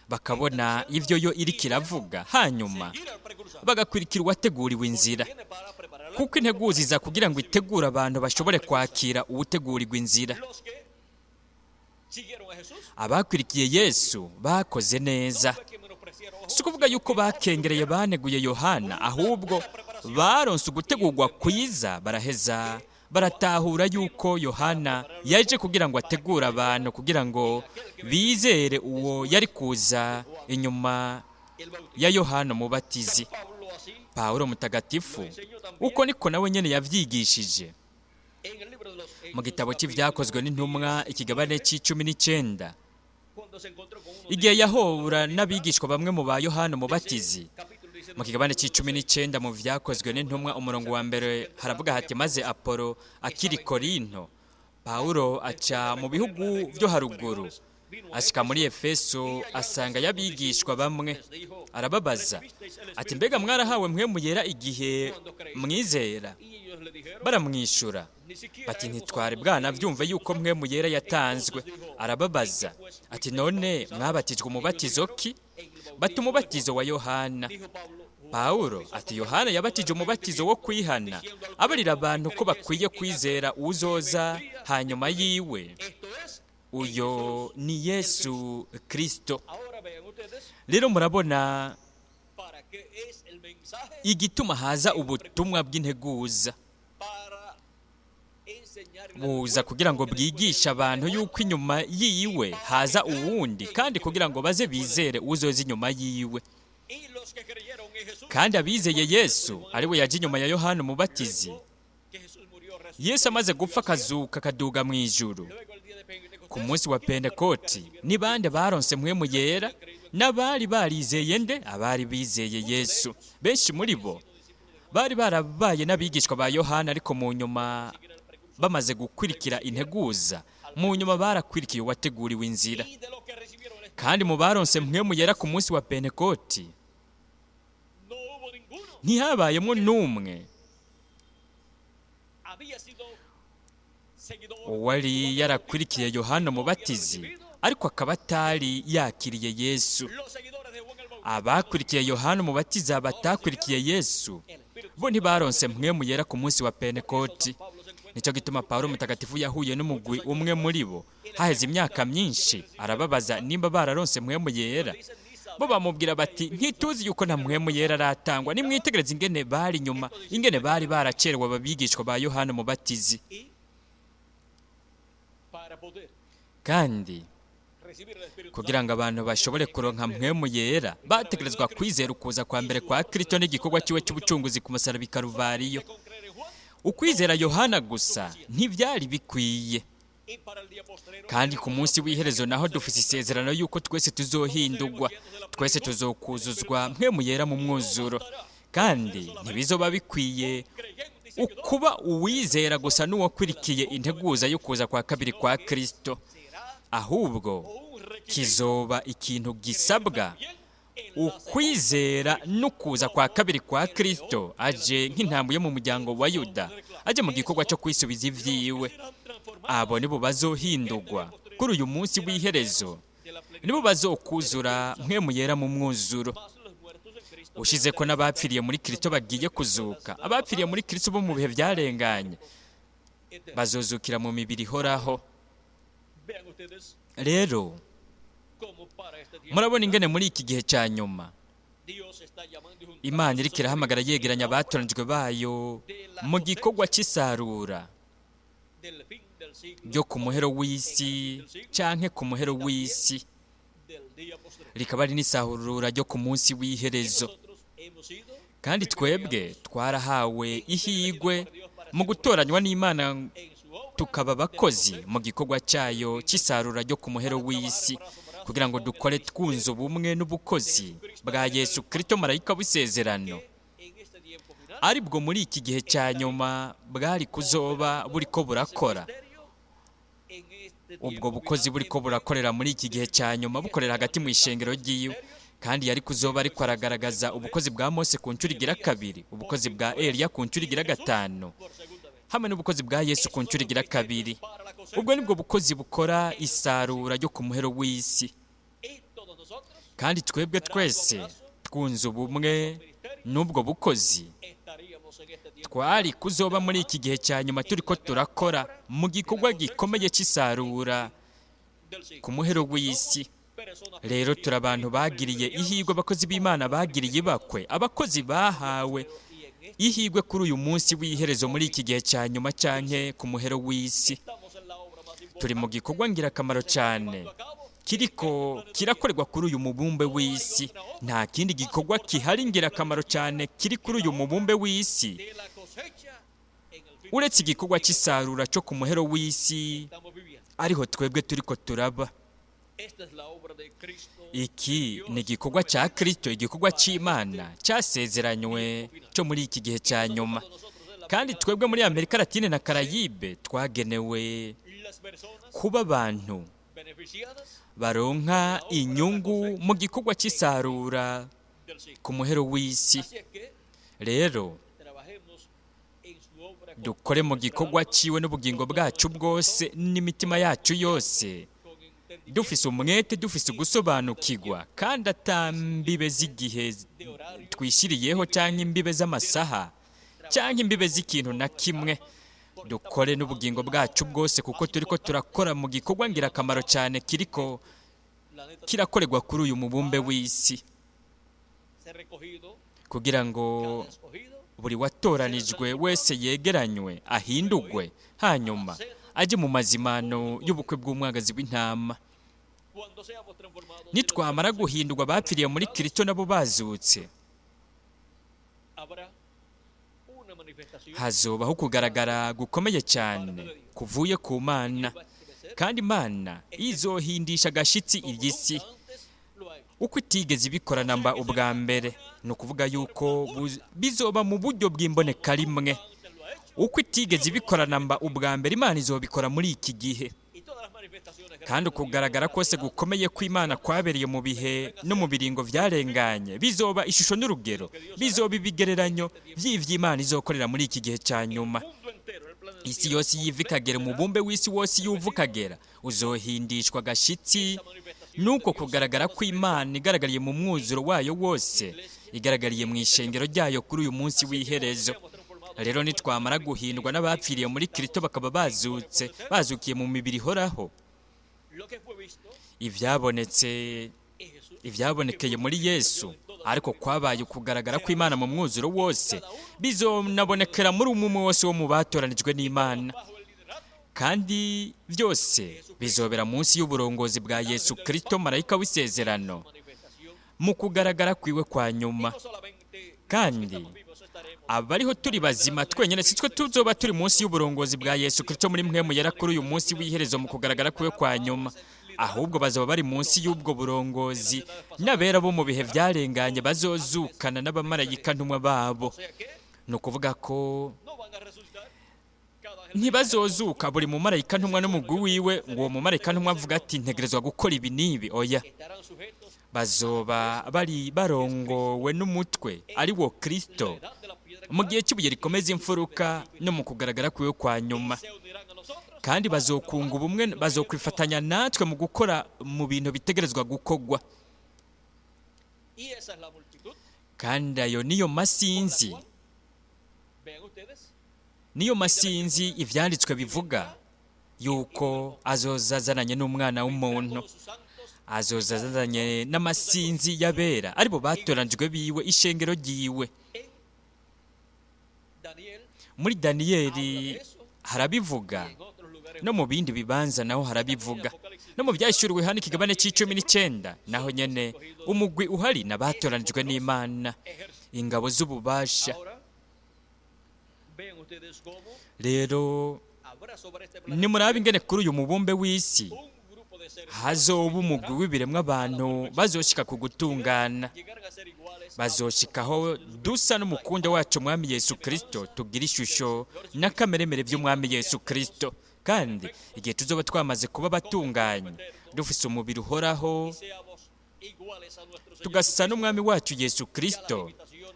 bakabona ibyo yo iriko iravuga, hanyuma Seguir al precursor. bagakurikira uwateguriwe inzira, Viene para preparar kuko integuza iza kugira ngo itegure abantu bashobore kwakira uwutegurirwa inzira. Los que siguieron a Jesús Abakurikiye Yesu bakoze neza. fue que menospreciaron a Si Juan, ukuvuga yuko bakengereye baneguye Yohana, ahubwo baronse ugutegurwa kwiza, baraheza baratahura yuko Yohana yaje kugira ngo ategure abantu kugira ngo bizere uwo yari kuza inyuma el Bautista. ya Yohana Umubatizi. Pablo así Pawulo mutagatifu uko niko nawe nyene yavyigishije en el libro de los mu Hechos, gitabo cy'Ivyakozwe n'Intumwa, ikigabane c'19, cuando se encontró con uno igihe yahura n'abigishwa bamwe mu ba Yohana Umubatizi. capítulo 19 Mu kigabane c'19 mu Vyakozwe n'Intumwa, umurongo wa mbere, haravuga hati: "Maze Apolo akiri Korinto, Pawulo aca mu bihugu byo haruguru, ashika muri Efeso, asanga y'abigishwa bamwe, arababaza ati: 'Mbega mwarahawe Mpwemu Yera igihe mwizera?' Y ellos le dijeron: Baramwishura ni siquiera bati: hemos 'Ntitwari oído bwanabyumve yuko Mpwemu Yera yatanzwe.' Arababaza ati: 'None mwabatijwe umubatizo ki?' Bati: 'Umubatizo wa Yohana.' Dijo Pablo: Juan Pawulo ati: 'Yohana yabatije umubatizo wo kwihana, abarira abantu ko bakwiye kwizera uzoza hanyuma yiwe, esto es, uyo ni Yesu Kristo.'" Ahora vean ustedes Rero murabona para qué es el mensaje igituma haza ubutumwa bw'integuza. para enseñarle al Buza pueblo kugira ngo que después bwigishe abantu yuko inyuma yiwe haza uwundi, kandi kugira ngo baze bizere uzoza inyuma yiwe. Y los que creyeron en Jesús, Kandi abizeye Yesu, ari we yaje inyuma ya Yohana Umubatizi, que Jesús murió, resucitó, Yesu amaze gupfa akazuka akaduga mu ijuru, luego el día de Pentecostés, ku munsi wa Pentekoti, ni bande baronse Mpwemu Yera? N'abari barizeye nde? Abari bizeye Yesu. Benshi muri bo bari barabaye n'abigishwa ba Yohana, ariko mu nyuma bamaze gukurikira integuza, mu nyuma barakwirikiye uwateguriwe inzira. Y de los que recibieron el Espíritu, Kandi mu baronse Mpwemu Yera ku munsi wa Pentekoti, no hubo ninguno ntihabayemo n'umwe había sido seguidor uwari yarakwirikiye Yohana Umubatizi ariko akaba atari yakiriye Yesu. Los seguidores de Juan el Bautista Abakurikiye Yohana Umubatiza batakurikiye Yesu, el Espíritu bo ntibaronse Mpwemu Yera ku munsi wa Pentekoti. Pablo se encuentra Nicyo gituma Pawulo mutagatifu yahuye n'umugwi umwe muri bo haheze imyaka myinshi, arababaza nimba bararonse Mpwemu Yera. Bo bamubwira bati: "Ntituzi yuko nta Mpwemu Yera aratangwa." Nimwitegereze ingene bari inyuma, ingene bari baracerewe, ababigishwa ba Yohana Umubatizi. Y para poder Kandi recibir el Espíritu kugira ngo abantu bashobore kuronka Mpwemu Yera, bategerezwa kwizera ukuza kwa mbere kwa Kristo n'igikorwa cyiwe cy'ubucunguzi ku musaraba i Karuvariyo. Santo, con creer en Juan Ukwizera Yohana gusa ntibyari bikwiye. y para el día postrero Kandi ku munsi w'iherezo naho dufise isezerano yuko twese tuzohindurwa, twese tuzokuzuzwa Mpwemu Yera mu mwuzuro. Kandi ntibizoba bikwiye creyente y seguidor ukuba uwizera gusa n'uwakwirikiye integuza yo kuza kwa kabiri kwa Kristo, será Ahubwo o un requisito kizoba ikintu gisabwa también en la ukwizera n'ukuza kwa kabiri kwa Kristo aje nk'intambwe yo mu muryango wa Yuda, aje mu gikorwa cyo kwisubiza ivyiwe. serán transformados Abo nibo bazohindurwa kuri uyu munsi w'iherezo, de la plenitud nibo bazokuzura Mpwemu Yera mu mwuzuro. más los muertos en Cristo Ushize ko n'abapfiriye muri Kristo bagiye kuzuka, abapfiriye muri Kristo bo mu bihe byarenganye eterna. bazozukira mu mibiri ihoraho. Vean ustedes Rero cómo para este tiempo murabona ingene muri iki gihe cya nyuma Dios está llamando y juntando Imana a sus iriko irahamagara yegeranya abatoranijwe bayo mu gikorwa cy'isarura del fin del siglo ryo ku muhero w'isi canke ku muhero w'isi, del día postrero. rikaba ari n'isarura ryo ku munsi w'iherezo. Nosotros hemos sido Kandi twebwe twarahawe ihigwe mu gutoranywa n'Imana en su obra tukaba abakozi mu gikorwa cyayo cy'isarura ryo ku muhero w'isi, kugira ngo dukore twunze ubumwe n'ubukozi bwa Yesu Kristo marayika w'isezerano, en este tiempo final aribwo muri iki gihe cya nyuma bwari kuzoba buriko burakora. en este Ubwo tiempo bukozi final buriko burakorera muri iki gihe cya nyuma, bukorera hagati mu ishengero ryiwe, kandi yari kuzoba ariko aragaragaza ubukozi bwa Mose ku nshuro igira kabiri, ubukozi bwa Eliya ku nshuro igira gatanu, por segunda vez. hamwe n'ubukozi bwa Yesu ku nshuro igira kabiri. Para la cosecha Ubwo nibwo bukozi bukora isarura ryo ku muhero w'isi. y todos nosotros Kandi twebwe twese twunze ubumwe n'ubwo bukozi, estaríamos en este tiempo twari kuzoba muri iki gihe cya nyuma turiko turakora mu gikorwa gikomeye cy'isarura del siglo. ku muhero w'isi. Personas Rero turi abantu bagiriye ihigwe, abakozi b'Imana bagiriye ibakwe, abakozi bahawe y en este ihigwe kuri uyu munsi w'iherezo muri iki gihe cya nyuma canke ku muhero w'isi. estamos en la obra más importante Turi mu gikorwa ngirakamaro cyane a cabo kiriko kirakorerwa kuri uyu mubumbe w'isi. Nta kindi gikorwa kihari ngirakamaro cyane kiri kuri uyu mubumbe w'isi de la cosecha en el fin uretse igikorwa cy'isarura cyo ku muhero w'isi, estamos viviendo. ariho twebwe turiko turaba. Esta es la obra de Cristo. Iki ni igikorwa cya Kristo, igikorwa cy'Imana cyasezeranywe cyo muri iki gihe cya nyuma. Nosotros en la Kandi twebwe muri Amerika Latine na Karayibe twagenewe las personas kuba abantu beneficiadas baronka inyungu mu gikorwa cy'isarura del siglo. ku muhero w'isi. Así es que Rero trabajemos en su obra con, dukore mu gikorwa ciwe n'ubugingo bwacu bwose n'imitima yacu yose, con entendimiento dufise umwete, dufise ugusobanukirwa, kandi ata mbibe z'igihe twishyiriyeho cyangwa imbibe z'amasaha cyangwa imbibe z'ikintu na kimwe. Dukore n'ubugingo bwacu bwose kuko turiko turakora mu gikorwa ngirakamaro cyane kiriko planeta kirakorerwa kuri uyu mubumbe w'isi, ser recogido, kugira ngo cada escogido buri watoranijwe wese yegeranywe, ahindugwe, hanyuma ajye mu mazimano y'ubukwe bw'umwagazi w'intama. cuando seamos transformados y los Nitwamara guhindurwa, abapfiriye muri Kristo nabo bazutse, habrá una manifestación hazobaho kugaragara gukomeye cyane kuvuye ku Mana, va a estremecer kandi Imana izohindisha agashitsi iyi si como antes lo ha hecho. uko itigeze ibikora namba ubwa mbere. Ni ukuvuga yuko bizoba mu buryo bw'imboneka rimwe. Antes lo ha hecho Uko itigeze ibikora namba ubwa mbere, Imana izobikora muri iki gihe. y todas las manifestaciones Kandi ukugaragara kose gukomeye kw'Imana kwabereye mu bihe no mu biringo byarenganye bizoba ishusho n'urugero, bizoba ibigereranyo by'ivy'Imana izokorera muri iki gihe cya nyuma. mundo entero, el planeta Isi yose yiva ikagera, umubumbe w'isi wose yuva ukagera, uzohindishwa agashitsi nuko kugaragara kw'Imana igaragariye mu mwuzuro wayo wose, igaragariye mu ishengero ryayo kuri uyu munsi w'iherezo. Rero nitwamara guhindwa n'abapfiriye muri Kristo bakaba bazutse, bazukiye mu mibiri ihoraho, lo que fue visto ivyabonetse en Jesús ivyabonekeye muri Yesu, ariko kwabaye ukugaragara kw'Imana mu mwuzuro wose, bizonabonekera muri umwe umwe wose wo mu batoranijwe n'Imana. bajo el liderato Kandi byose bizobera munsi y'uburongozi bwa Yesu Kristo marayika w'isezerano, manifestación mu kugaragara kwiwe kwa nyuma. no solamente Kandi vivos estaremos abariho turi bazima twenyine si twe tuzoba turi munsi y'uburongozi bwa Yesu Kristo muri mwe muyera kuri uyu munsi w'iherezo mu kugaragara kwiwe kwa nyuma, ahubwo bazaba bari munsi y'ubwo burongozi n'abera bo mu bihe byarenganye bazozukana n'abamarayika ntumwa babo. o sea que Ni ukuvuga ko no van a resucitar cada Ntibazozuka buri mumarayika ntumwa n'umugwi wiwe, ngo uwo mumarayika ntumwa avuga ati: "Ntegerezwa gukora ibi n'ibi." Oya, bazoba bari barongowe n'umutwe, ari wo Kristo, mu gihe cy'ibuye rikomeza imfuruka no mu kugaragara kwiwe kwa nyuma. Kandi bazokunga ubumwe, bazokwifatanya natwe mu gukora mu bintu bitegerezwa gukogwa. Kandi ayo niyo masinzi, niyo masinzi ivyanditswe bivuga yuko azoza azananye n'umwana w'umuntu, azoza azananye n'amasinzi y'abera, aribo batoranijwe biwe, ishengero ryiwe. Muri Daniyeli harabivuga, no mu bindi bibanza naho harabivuga, no mu Byahishuriwe hano ikigabane c'19 naho nyene umugwi uhari n'abatoranijwe n'Imana, ingabo z'ububasha. Rero nimurabe ingene kuri uyu mubumbe w'isi hazoba umugwi w'ibiremwa abantu bazoshika ku gutungana, bazoshikaho dusa n'umukunda wacu Mwami Yesu Kristo, tugira ishusho n'akameremere by'Umwami Yesu Kristo. Kandi igihe tuzoba twamaze kuba batunganye, dufise umubiri uhoraho, tugasa n'Umwami wacu Yesu Kristo,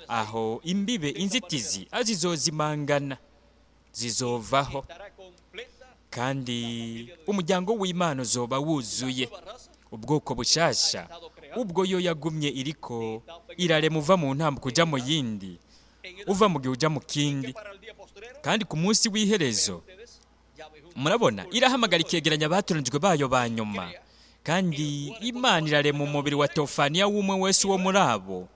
aho imbibe, inzitizi azizozimangana, zizovaho, kandi umuryango w'Imana uzoba wuzuye ubwoko bushasha, ubwo yo yagumye iriko irarema, uva mu ntambuko ujya mu yindi, uva mu gihe ujya mu kindi. Kandi ku munsi w'iherezo, murabona, irahamagara, ikegeranya abatoranijwe bayo ba nyuma, kandi Imana irarema umubiri wa tofaniya w'umwe wese wo muri abo.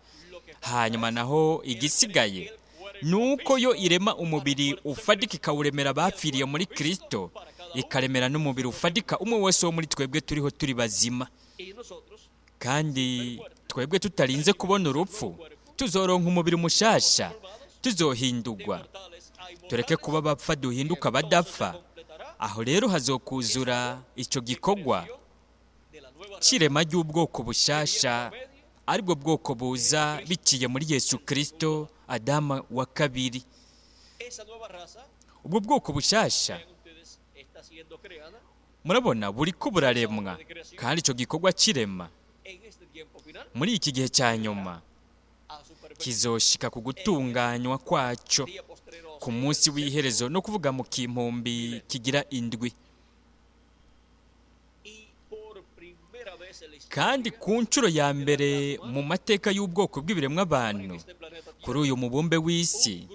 Hanyuma naho igisigaye ni uko yo irema umubiri ufatika, ikawuremera abapfiriye muri Kirisito, ikaremera n'umubiri ufatika umwe wese wo muri twebwe turiho turi bazima. Kandi twebwe tutarinze kubona urupfu, tuzoronka umubiri mushasha, tuzohindurwa, tureke kuba bapfa duhinduka badapfa. Aho rero hazokuzura icyo gikorwa cy'irema ry'ubwoko bushasha, aribwo bwoko buza biciye muri Yesu Kirisito, Adamu wa kabiri. Ubwo bwoko bushasha, murabona, buri ko buraremwa, kandi icyo gikorwa cy'irema muri iki gihe cya nyuma kizoshika ku gutunganywa kwacyo ku munsi w'iherezo, no kuvuga mu kimpumbi kigira indwi. Kandi ku nshuro ya mbere mu mateka y'ubwoko bw'ibiremwa abantu kuri uyu mubumbe w'isi,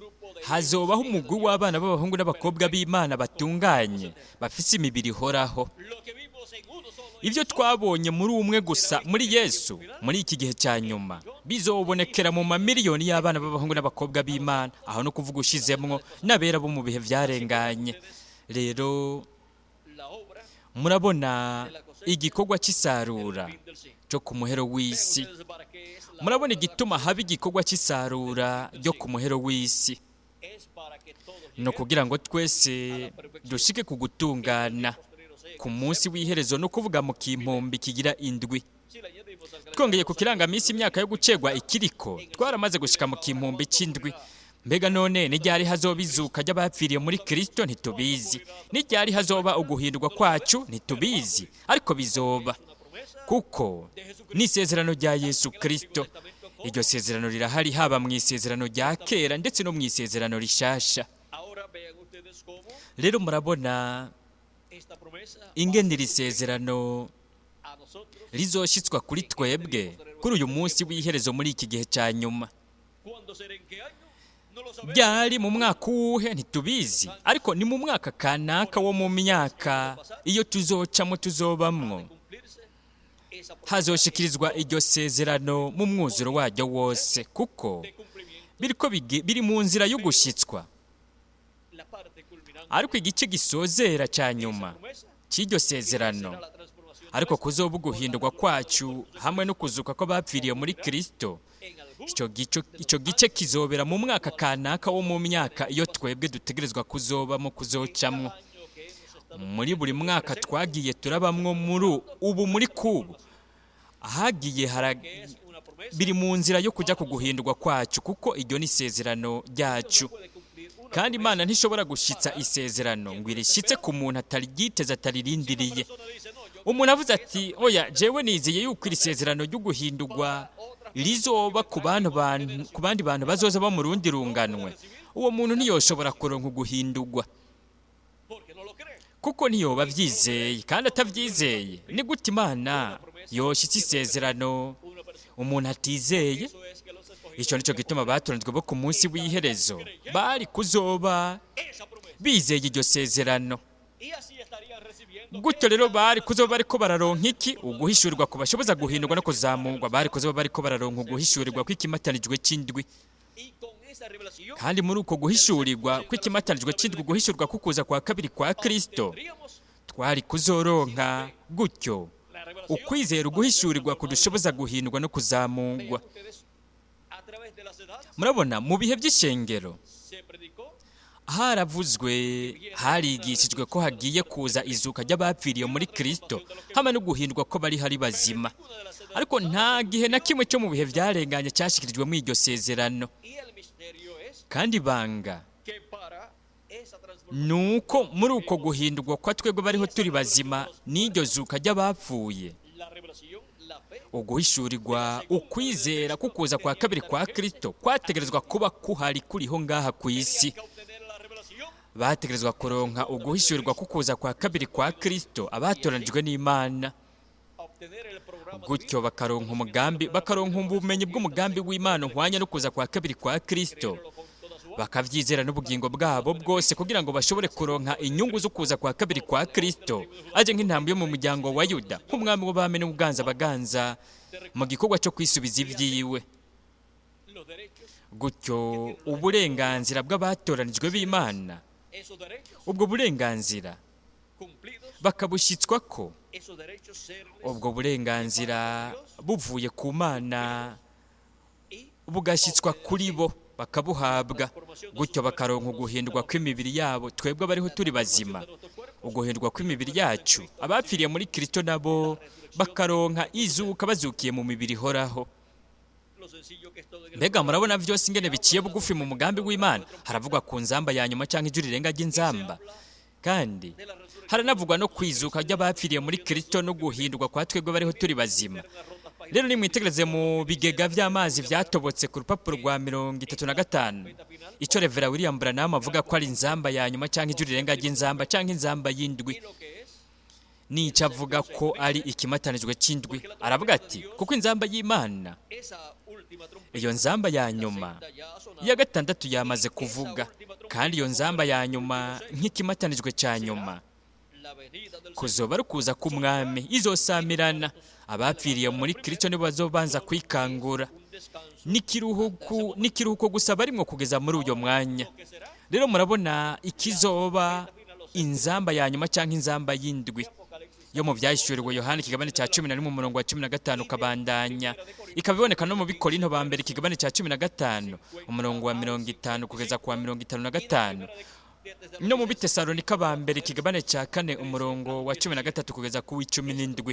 hazobaho umugwi w'abana b'abahungu n'abakobwa b'Imana batunganye, bafise imibiri ihoraho. Ibyo twabonye muri umwe gusa, muri Yesu, muri iki gihe cya nyuma bizobonekera mu mamiliyoni y'abana b'abahungu n'abakobwa b'Imana, aho no kuvuga ushizemwo n'abera bo mu bihe byarenganye. Rero murabona igikorwa cy'isarura cyo ku muhero w'isi. Murabona igituma haba igikorwa cy'isarura ryo ku muhero w'isi: ni ukugira ngo twese dushike ku gutungana ku munsi w'iherezo, no kuvuga mu kimpumbi kigira indwi. Twongeye ku kirangaminsi imyaka yo gucegwa ikiriko, twaramaze gushika mu kimpumbi cy'indwi. Mbega none n'iryari hazoba izuka ry'abapfiriye muri Kirisito? Ntitubizi. N'iryari hazoba uguhindurwa kwacu? Ntitubizi, ariko bizoba, kuko ni isezerano rya Yesu Kirisito. Iryo sezerano rirahari haba mu isezerano rya kera ndetse no mu isezerano rishasha. Rero murabona ingene iri sezerano rizoshitswa kuri twebwe kuri uyu munsi w'iherezo, muri iki gihe cya nyuma. Byari mu mwaka uwuhe? Ntitubizi, ariko ni mu mwaka kanaka wo mu myaka iyo tuzocamo, tuzobamwo, hazoshikirizwa iryo sezerano mu mwuzuro waryo wose, kuko biriko biri mu nzira yo gushyitswa. Ariko igice gisozera cya nyuma cy'iryo sezerano, ariko kuzoba uguhindurwa kwacu hamwe no kuzuka kw'abapfiriye muri Kirisito, icyo gice kizobera mu mwaka kanaka wo mu myaka iyo twebwe dutegerezwa kuzobamo, kuzocamwo. Muri buri mwaka twagiye turabamwo muri ubu, muri kubu ahagiye biri mu nzira yo kujya ku guhindurwa kwacu, kuko iryo ni isezerano ryacu. Kandi Imana ntishobora gushitsa isezerano ngo irishyitse ku muntu ataryiteze, ataririndiriye. Umuntu avuze ati: "Oya, jewe nizeye yuko iri sezerano ryo guhindurwa rizoba ku bantu ku bandi bantu bazoza bo mu rundi runganwe," uwo muntu ntiyoshobora kuronka uguhindurwa, kuko ntiyoba abyizeye. Kandi atabyizeye, ni gute Imana yoshyitse isezerano umuntu atizeye? Icyo nicyo gituma batoranijwe bo ku munsi w'iherezo bari kuzoba bizeye iryo sezerano. Gutyo rero bari kuzoba bariko bararonka iki? Uguhishurirwa kubashoboza guhindurwa no kuzamurwa. Bari kuzoba bariko bararonka uguhishurirwa kw'ikimatanijwe c'indwi. Kandi muri uko guhishurirwa kw'ikimatanijwe c'indwi, guhishurwa kukuza kwa kabiri kwa Kristo, twari kuzoronka gutyo ukwizera uguhishurirwa kudushoboza guhindurwa no kuzamurwa. Murabona, mu bihe by'ishengero haravuzwe, harigishijwe ko hagiye kuza izuka ry'abapfiriye muri Kristo hamwe no guhindurwa ko bari hari bazima, ariko nta gihe na kimwe cyo mu bihe byarenganye cyashyikirijwe muri iryo sezerano. Kandi ibanga ni uko muri uko guhindurwa kwa twebwe bariho turi bazima n'iryo zuka ry'abapfuye, uguhishurirwa, ukwizera kukuza kwa kabiri kwa Kristo kwategerezwa kuba kuhari, kuriho ngaha ku isi. Bategerezwa kuronka uguhishurirwa kukuza kwa kabiri kwa Kristo abatoranijwe n'Imana, gutyo bakaronka umugambi, bakaronka ubumenyi bw'umugambi w'Imana uhwanye no kuza kwa kabiri kwa Kristo, bakabyizera n'ubugingo bwabo bwose, kugira ngo bashobore kuronka inyungu zo kuza kwa kabiri kwa Kristo aje nk'intambwe yo mu muryango wa Yuda, nk'umwami w'abami n'ubuganza baganza mu gikorwa cyo kwisubiza ibyiwe. Gutyo uburenganzira bw'abatoranijwe b'Imana, ubwo burenganzira bakabushyitswa ko ubwo burenganzira buvuye ku Mana bugashyitswa kuri bo, bakabuhabwa, gutyo bakaronka uguhindurwa kw'imibiri yabo, twebwe abariho turi bazima, uguhindurwa kw'imibiri yacu, abapfiriye muri Kristo nabo bakaronka izuka bazukiye mu mibiri ihoraho. Mbega murabona byose ingene biciye bugufi mu mugambi w'Imana? Haravugwa ku nzamba ya nyuma cyangwa ijwi rirenga ry'inzamba, kandi haranavugwa no kwizuka ry'abapfiriye muri Kristo no guhindurwa kwa twebwe bariho turi bazima. Rero nimwitegereze mu bigega by'amazi byatobotse ku rupapuro rwa 35 icyo Revera William Branham avuga ko ari inzamba ya nyuma cyangwa ijwi rirenga ry'inzamba cyangwa inzamba y'indwi, n'icyo avuga ko ari ikimatanijwe cy'indwi. Aravuga ati: "Kuko inzamba y'Imana, iyo nzamba ya nyuma iya gatandatu yamaze kuvuga, kandi iyo nzamba ya nyuma nk'ikimatanijwe cya nyuma kuzoba ari ukuza k'umwami, izosamirana. Abapfiriye muri Kristo nibo bazobanza kwikangura. N'ikiruhuko gusa barimwo kugeza muri uyo mwanya." Rero murabona ikizoba inzamba ya nyuma cyangwa inzamba y'indwi yo mu Byahishuriwe Yohani ikigabane cya 11 umurongo wa 15 ukabandanya, ikaba iboneka no mu Bikorinto ba mbere ikigabane cya 15 umurongo wa 50 kugeza ku wa 55, no mu Bitesalonika ba mbere ikigabane cya 4 umurongo wa 13 kugeza ku w'17.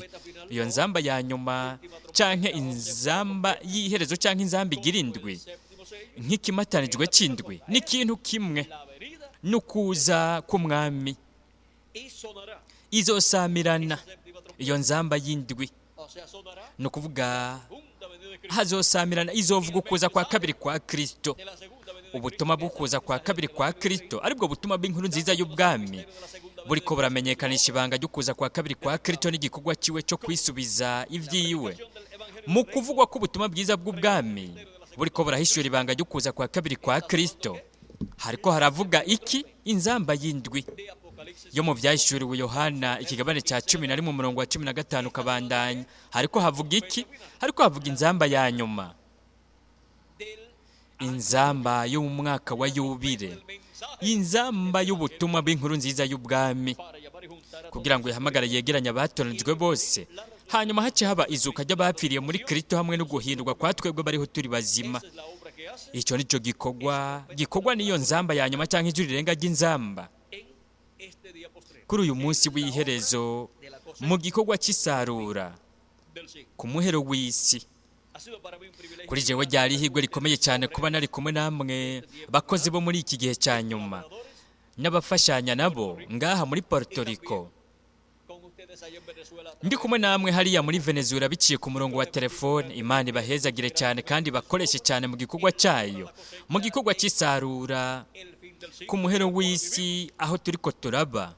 Iyo nzamba ya nyuma canke inzamba y'iherezo canke inzamba igira indwi nk'ikimatanijwe c'indwi ni ikintu kimwe n'ukuza k'umwami. Izosamirana iyo nzamba y'indwi, ni ukuvuga hazosamirana, izovuga ukuza kwa kabiri kwa Kristo. Ubutumwa bw'ukuza kwa kabiri kwa Kristo, aribwo butumwa bw'inkuru nziza y'ubwami, buriko buramenyekanisha ibanga ry'ukuza kwa kabiri kwa Kristo n'igikorwa ciwe cyo kwisubiza ibyiwe. Mu kuvugwa k'ubutumwa bwiza bw'ubwami buriko burahishura ibanga ry'ukuza kwa kabiri kwa Kristo, hariko haravuga iki? Inzamba y'indwi yo mu Byahishuriwe Yohana ikigabane cya 11 umurongo wa 15 ukabandanya. Hariko havuga iki? Hariko havuga inzamba ya nyuma, inzamba yo mu mwaka wa yubire, inzamba y'ubutumwa bw'inkuru nziza y'ubwami, kugira ngo ihamagare yegeranye abatoranijwe bose, hanyuma hace haba izuka ry'abapfiriye muri Kristo hamwe no guhindurwa kwa twebwe bariho turi bazima. Icyo nicyo gikorwa n'iyo nzamba ya nyuma cyangwa ijwi rirenga ry'inzamba kuri uyu munsi w'iherezo mu gikorwa cy'isarura ku muhero w'isi. Kuri jewe ryari ihirwe rikomeye cyane kuba nari kumwe namwe bakozi bo muri iki gihe cya nyuma n'abafashanya nabo ngaha muri Puerto Rico, ndi kumwe namwe hariya muri Venezuela biciye ku murongo wa telefone. Imana ibahezagire cyane kandi bakoreshe cyane mu gikorwa cyayo, mu gikorwa cy'isarura ku muhero w'isi aho turiko turaba,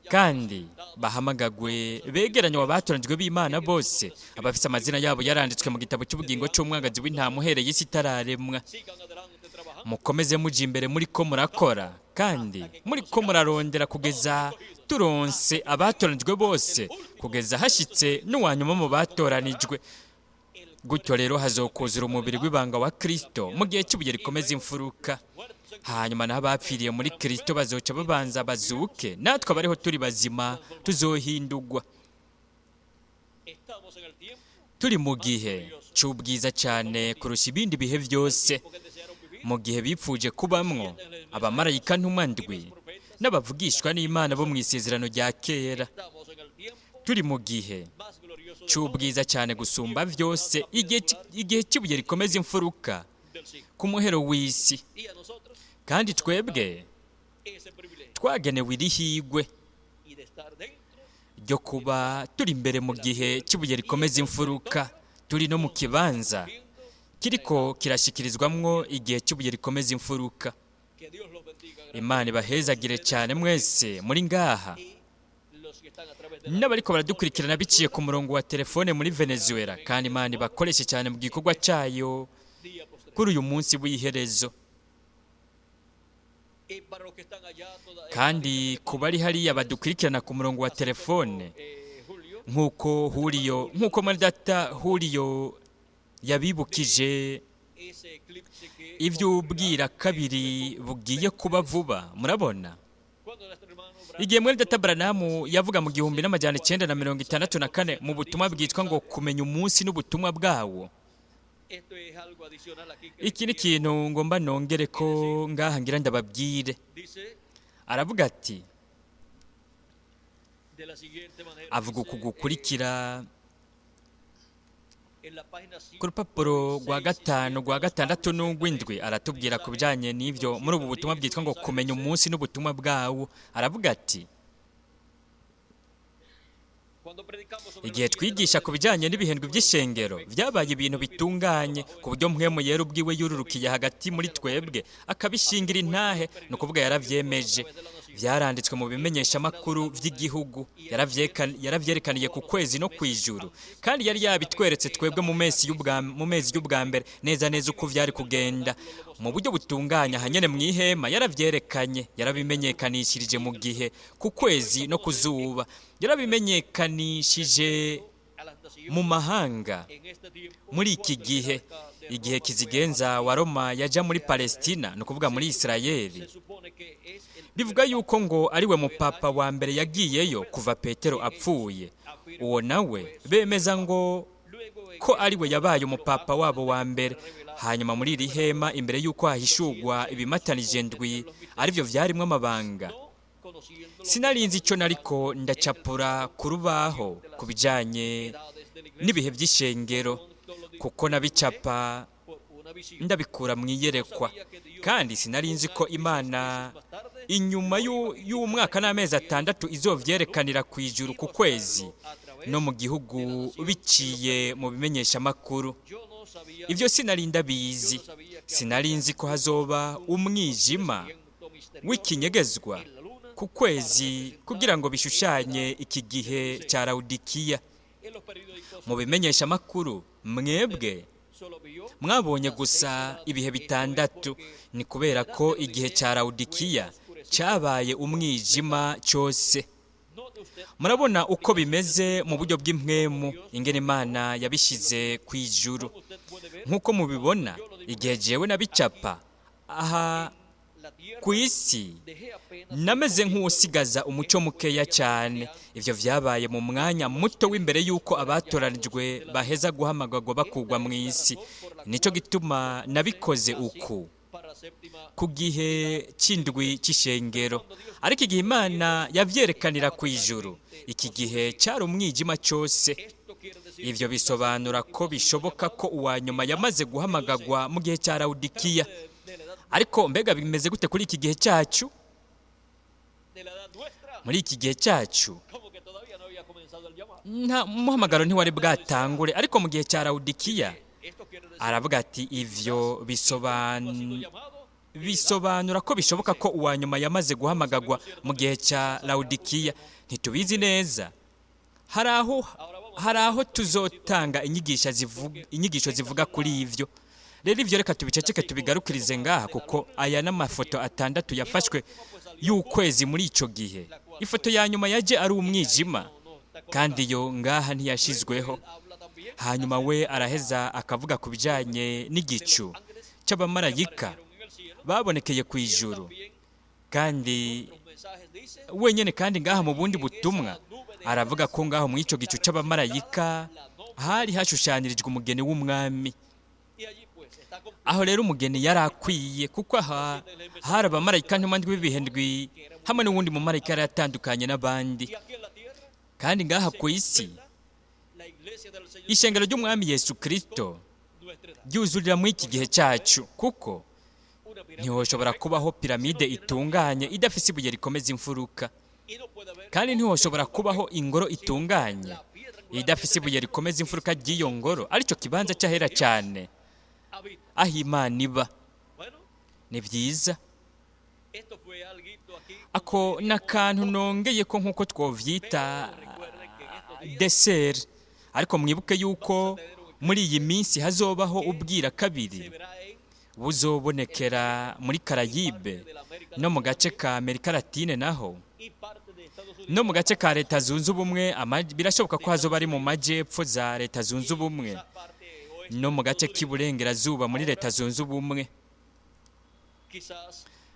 kandi bahamagagwe begeranywa abatoranijwe b'Imana bose, abafise amazina yabo yaranditswe mu gitabo cy'ubugingo cy'umwagazi w'intama uhereye isi itararemwa. Mukomeze muja imbere muri ko murakora kandi muri ko murarondera kugeza turonse abatoranijwe bose, kugeza hashitse n'uwanyuma mu batoranijwe. Gutyo rero hazokuzura umubiri w'ibanga wa Kristo mu gihe cy'ibuye rikomeza imfuruka. Hanyuma n'abapfiriye muri Kristo bazoca babanza bazuke, natwe abariho turi bazima tuzohindurwa. Turi mu gihe cy'ubwiza cyane kurusha ibindi bihe byose, mu gihe bipfuje kubamwo abamarayika ntumwa ndwi n'abavugishwa n'Imana bo mu isezerano rya kera. Turi mu gihe cy'ubwiza cyane gusumba byose, igihe cy'ibuye rikomeza imfuruka ku muhero w'isi. Kandi twebwe twagenewe iri higwe ryo kuba turi imbere mu gihe cy'ibuye rikomeza imfuruka, turi no mu kibanza kiriko kirashyikirizwamwo igihe cy'ibuye rikomeza imfuruka. Imana ibahezagire cyane mwese muri ngaha n'abariko baradukurikirana biciye ku murongo wa telefone muri Venezuela, kandi Imana ibakoreshe cyane mu gikorwa cyayo kuri uyu munsi w'iherezo. Kandi ku bari hariya badukurikirana ku murongo wa telefone, nk'uko Huriyo, nk'uko muri data Huriyo yabibukije iby'ubwira kabiri bugiye kuba vuba. Murabona igihe mwene data Branham yavuga mu 1964 mu butumwa bwitwa ngo kumenya umunsi n'ubutumwa bwawo. Iki ni ikintu ngomba nongere ko ngaha ngira ndababwire. Aravuga ati, avuga uku gukurikira ku rupapuro rwa 5, rwa 6 n'urw'indwi, aratubwira ku bijyanye n'ibyo muri ubu butumwa bwitwa ngo kumenya umunsi n'ubutumwa bwawo. Aravuga ati, igihe twigisha ku bijyanye n'ibihindwe by'ishengero byabaye ibintu bitunganye ku buryo Mpwemu Yera ubwiwe yururukiye hagati muri twebwe akabishingira intahe, ni ukuvuga yaravyemeje. Byaranditswe mu bimenyeshamakuru by'igihugu, yaravyerekaniye ku kwezi no ku ijuru, kandi yari yabitweretse twebwe mu mezi y'ubwa mbere neza neza uko vyari kugenda mu buryo butunganya. Hanyene mu ihema yaravyerekanye, yarabimenyekanishirije mu gihe ku kwezi no ku zuba, yarabimenyekanishije mu mahanga muri iki gihe. Igihe kizigenza wa Roma yaja muri Palestina, ni ukuvuga muri Isirayeli, bivuga yuko ngo ariwe mupapa wa mbere yagiyeyo kuva Petero apfuye. Uwo nawe bemeza ngo ko ariwe yabaye umupapa wabo wa mbere. Hanyuma muri iri hema, imbere y'uko hahishurwa ibimatanije ndwi arivyo vyarimwo amabanga, sinarinzi icyo nariko ndacapura ku rubaho ku bijanye n'ibihe by'ishengero, kuko nabicapa ndabikura mu iyerekwa. Kandi sinarinzi ko Imana inyuma y'umwaka n'amezi 6 izovyerekanira ku ijuru, ku kwezi no mu gihugu biciye mu bimenyeshamakuru. Ibyo sinari ndabizi, sinarinzi ko hazoba umwijima w'ikinyegezwa ku kwezi kugira ngo bishushanye iki gihe cya Lawodikiya. Mu bimenyeshamakuru mwebwe mwabonye gusa ibihe 6, ni kubera ko igihe cya Lawodikiya cyabaye umwijima cyose. Murabona uko bimeze mu buryo bw'impwemu, ingene Imana yabishyize ku ijuru. Nk'uko mubibona, igihe jewe nabicapa aha ku isi, nameze nk'usigaza umuco mukeya cyane. Ivyo vyabaye mu mwanya muto w'imbere y'uko abatoranijwe baheza guhamagagwa bakugwa mu isi. Nico gituma nabikoze uku ku gihe c'indwi c'ishengero. Ariko igihe Imana yavyerekanira ku ijuru, iki gihe cyari umwijima cyose. Ivyo bisobanura ko bishoboka ko uwa nyuma yamaze guhamagagwa mu gihe cya Lawodikiya. Ariko mbega bimeze gute kuri iki gihe cyacu? Muri iki gihe cyacu nta muhamagaro ntiwari bwatangure, ariko mu gihe cya Lawodikiya aravuga ati ivyo bisobanura ko bishoboka ko uwa nyuma yamaze guhamagagwa mu gihe cya Lawodikiya. Ntitubizi neza, hari aho tuzotanga inyigisho zivuga kuri ivyo. Rero ivyo reka tubiceceke tubigarukirize ngaha, kuko aya n'amafoto 6 yafashwe y'ukwezi muri ico gihe. Ifoto ya nyuma yaje ari umwijima, kandi yo ngaha ntiyashizweho. Hanyuma we araheza akavuga ku bijanye n'igicu c'abamarayika babonekeye ku ijuru, kandi wenyene. Kandi ngaha mu bundi butumwa aravuga ko ngaho mu ico gicu c'abamarayika hari hashushanirijwe umugeni w'umwami. Aho rero umugeni yari akwiye, kuko aha hari abamarayika ntumwa ndwi b'ibihe ndwi hamwe n'uwundi mumarayika yari atandukanye n'abandi. Kandi ngaha ku isi ishengero ry'umwami Yesu Kristo ryuzurira muri iki gihe cyacu, kuko ntihoshobora kubaho piramide itunganye idafise ibuye rikomeza imfuruka, kandi ntihoshobora kubaho ingoro itunganye idafise ibuye rikomeza imfuruka ry'iyo ngoro, aricyo kibanza cy'ahera cyane aho Imana iba. Ni byiza, ako n'akantu nongeye ko nk'uko twovyita dessert. Ariko mwibuke yuko muri iyi minsi hazobaho ubwira kabiri buzobonekera muri Karayibe no mu gace ka Amerika Latine, naho no mu gace ka Leta Zunze Ubumwe. Birashoboka ko hazoba ari mu majyepfo za Leta Zunze Ubumwe no mu gace k'iburengerazuba muri Leta Zunze Ubumwe.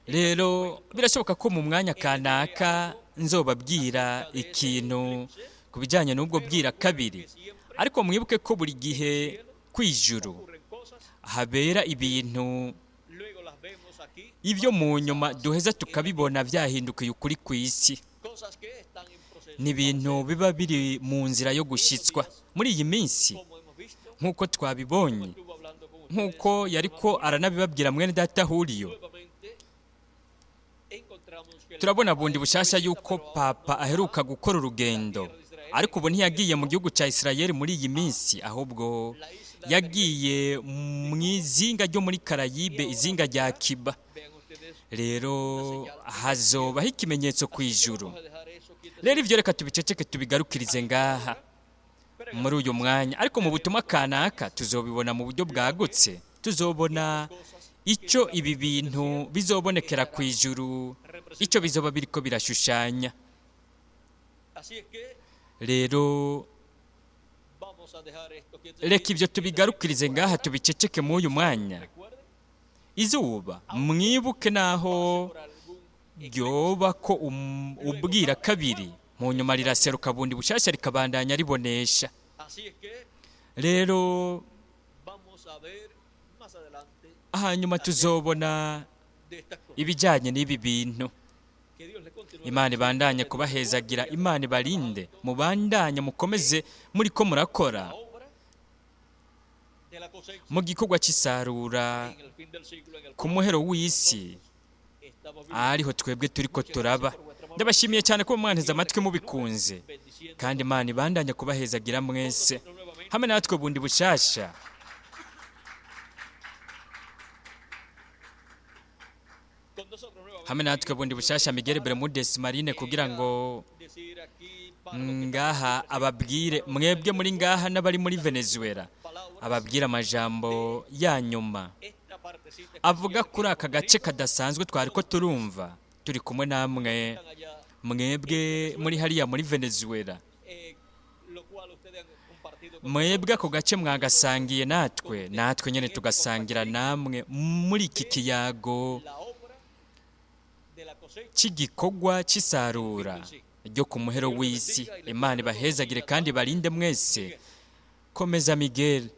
Rero birashoboka ko mu mwanya kanaka nzobabwira ikintu ku bijyanye n'ubwo bwira kabiri. Ariko mwibuke ko buri gihe kw'ijuru habera ibintu, ibyo mu nyuma duheza tukabibona byahindukiye ukuri ku isi. Ni ibintu biba biri mu nzira yo gushyitswa muri iyi minsi, nk'uko twabibonye, nk'uko yariko aranabibabwira mwene data Huriyo. Turabona bundi bushasha yuko papa aheruka gukora urugendo, ariko ubu ntiyagiye mu gihugu cya Israel muri iyi minsi, ahubwo yagiye mu izinga ryo muri Karayibe, izinga rya Kiba. Rero hazobaho ikimenyetso ku ijuru. Rero ivyo reka tubiceceke tubigarukirize ngaha muri uyu mwanya, ariko mu butumwa kanaka tuzobibona mu buryo bwagutse, tuzobona icyo ibi bintu bizobonekera ku ijuru, icyo bizoba biriko birashushanya. Rero reka ibyo tubigarukirize ngaha tubiceceke muri uyu mwanya. Izuba mwibuke naho ryoba ko ubwira kabiri mu nyuma riraseruka bundi bushasha rikabandanya ribonesha. Rero hanyuma tuzobona ibijyanye n'ibi bintu. Imana ibandanye kubahezagira, Imana ibarinde, mubandanye mukomeze muri ko murakora mu gikorwa cy'isarura ku muhero w'isi, ariho twebwe turi ko turaba. Ndabashimiye cyane kuba mwanteze amatwi mubikunze, kandi Imana ibandanye kubahezagira mwese hamwe natwe bundi bushasha. Hamwe natwe bundi bushasha Miguel Bermudez Marine, kugira ngo ngaha ababwire mwebwe muri ngaha n'abari muri Venezuela, ababwire amajambo ya nyuma avuga kuri aka gace kadasanzwe twari ko turumva turi kumwe namwe mwebwe muri hariya muri Venezuela. Mwebwe ako gace mwagasangiye natwe, natwe nyine tugasangira namwe muri iki kiyago cy'igikorwa cy'isarura ryo ku muhero w'isi. Imana ibahezagire kandi barinde mwese. Komeza Miguel.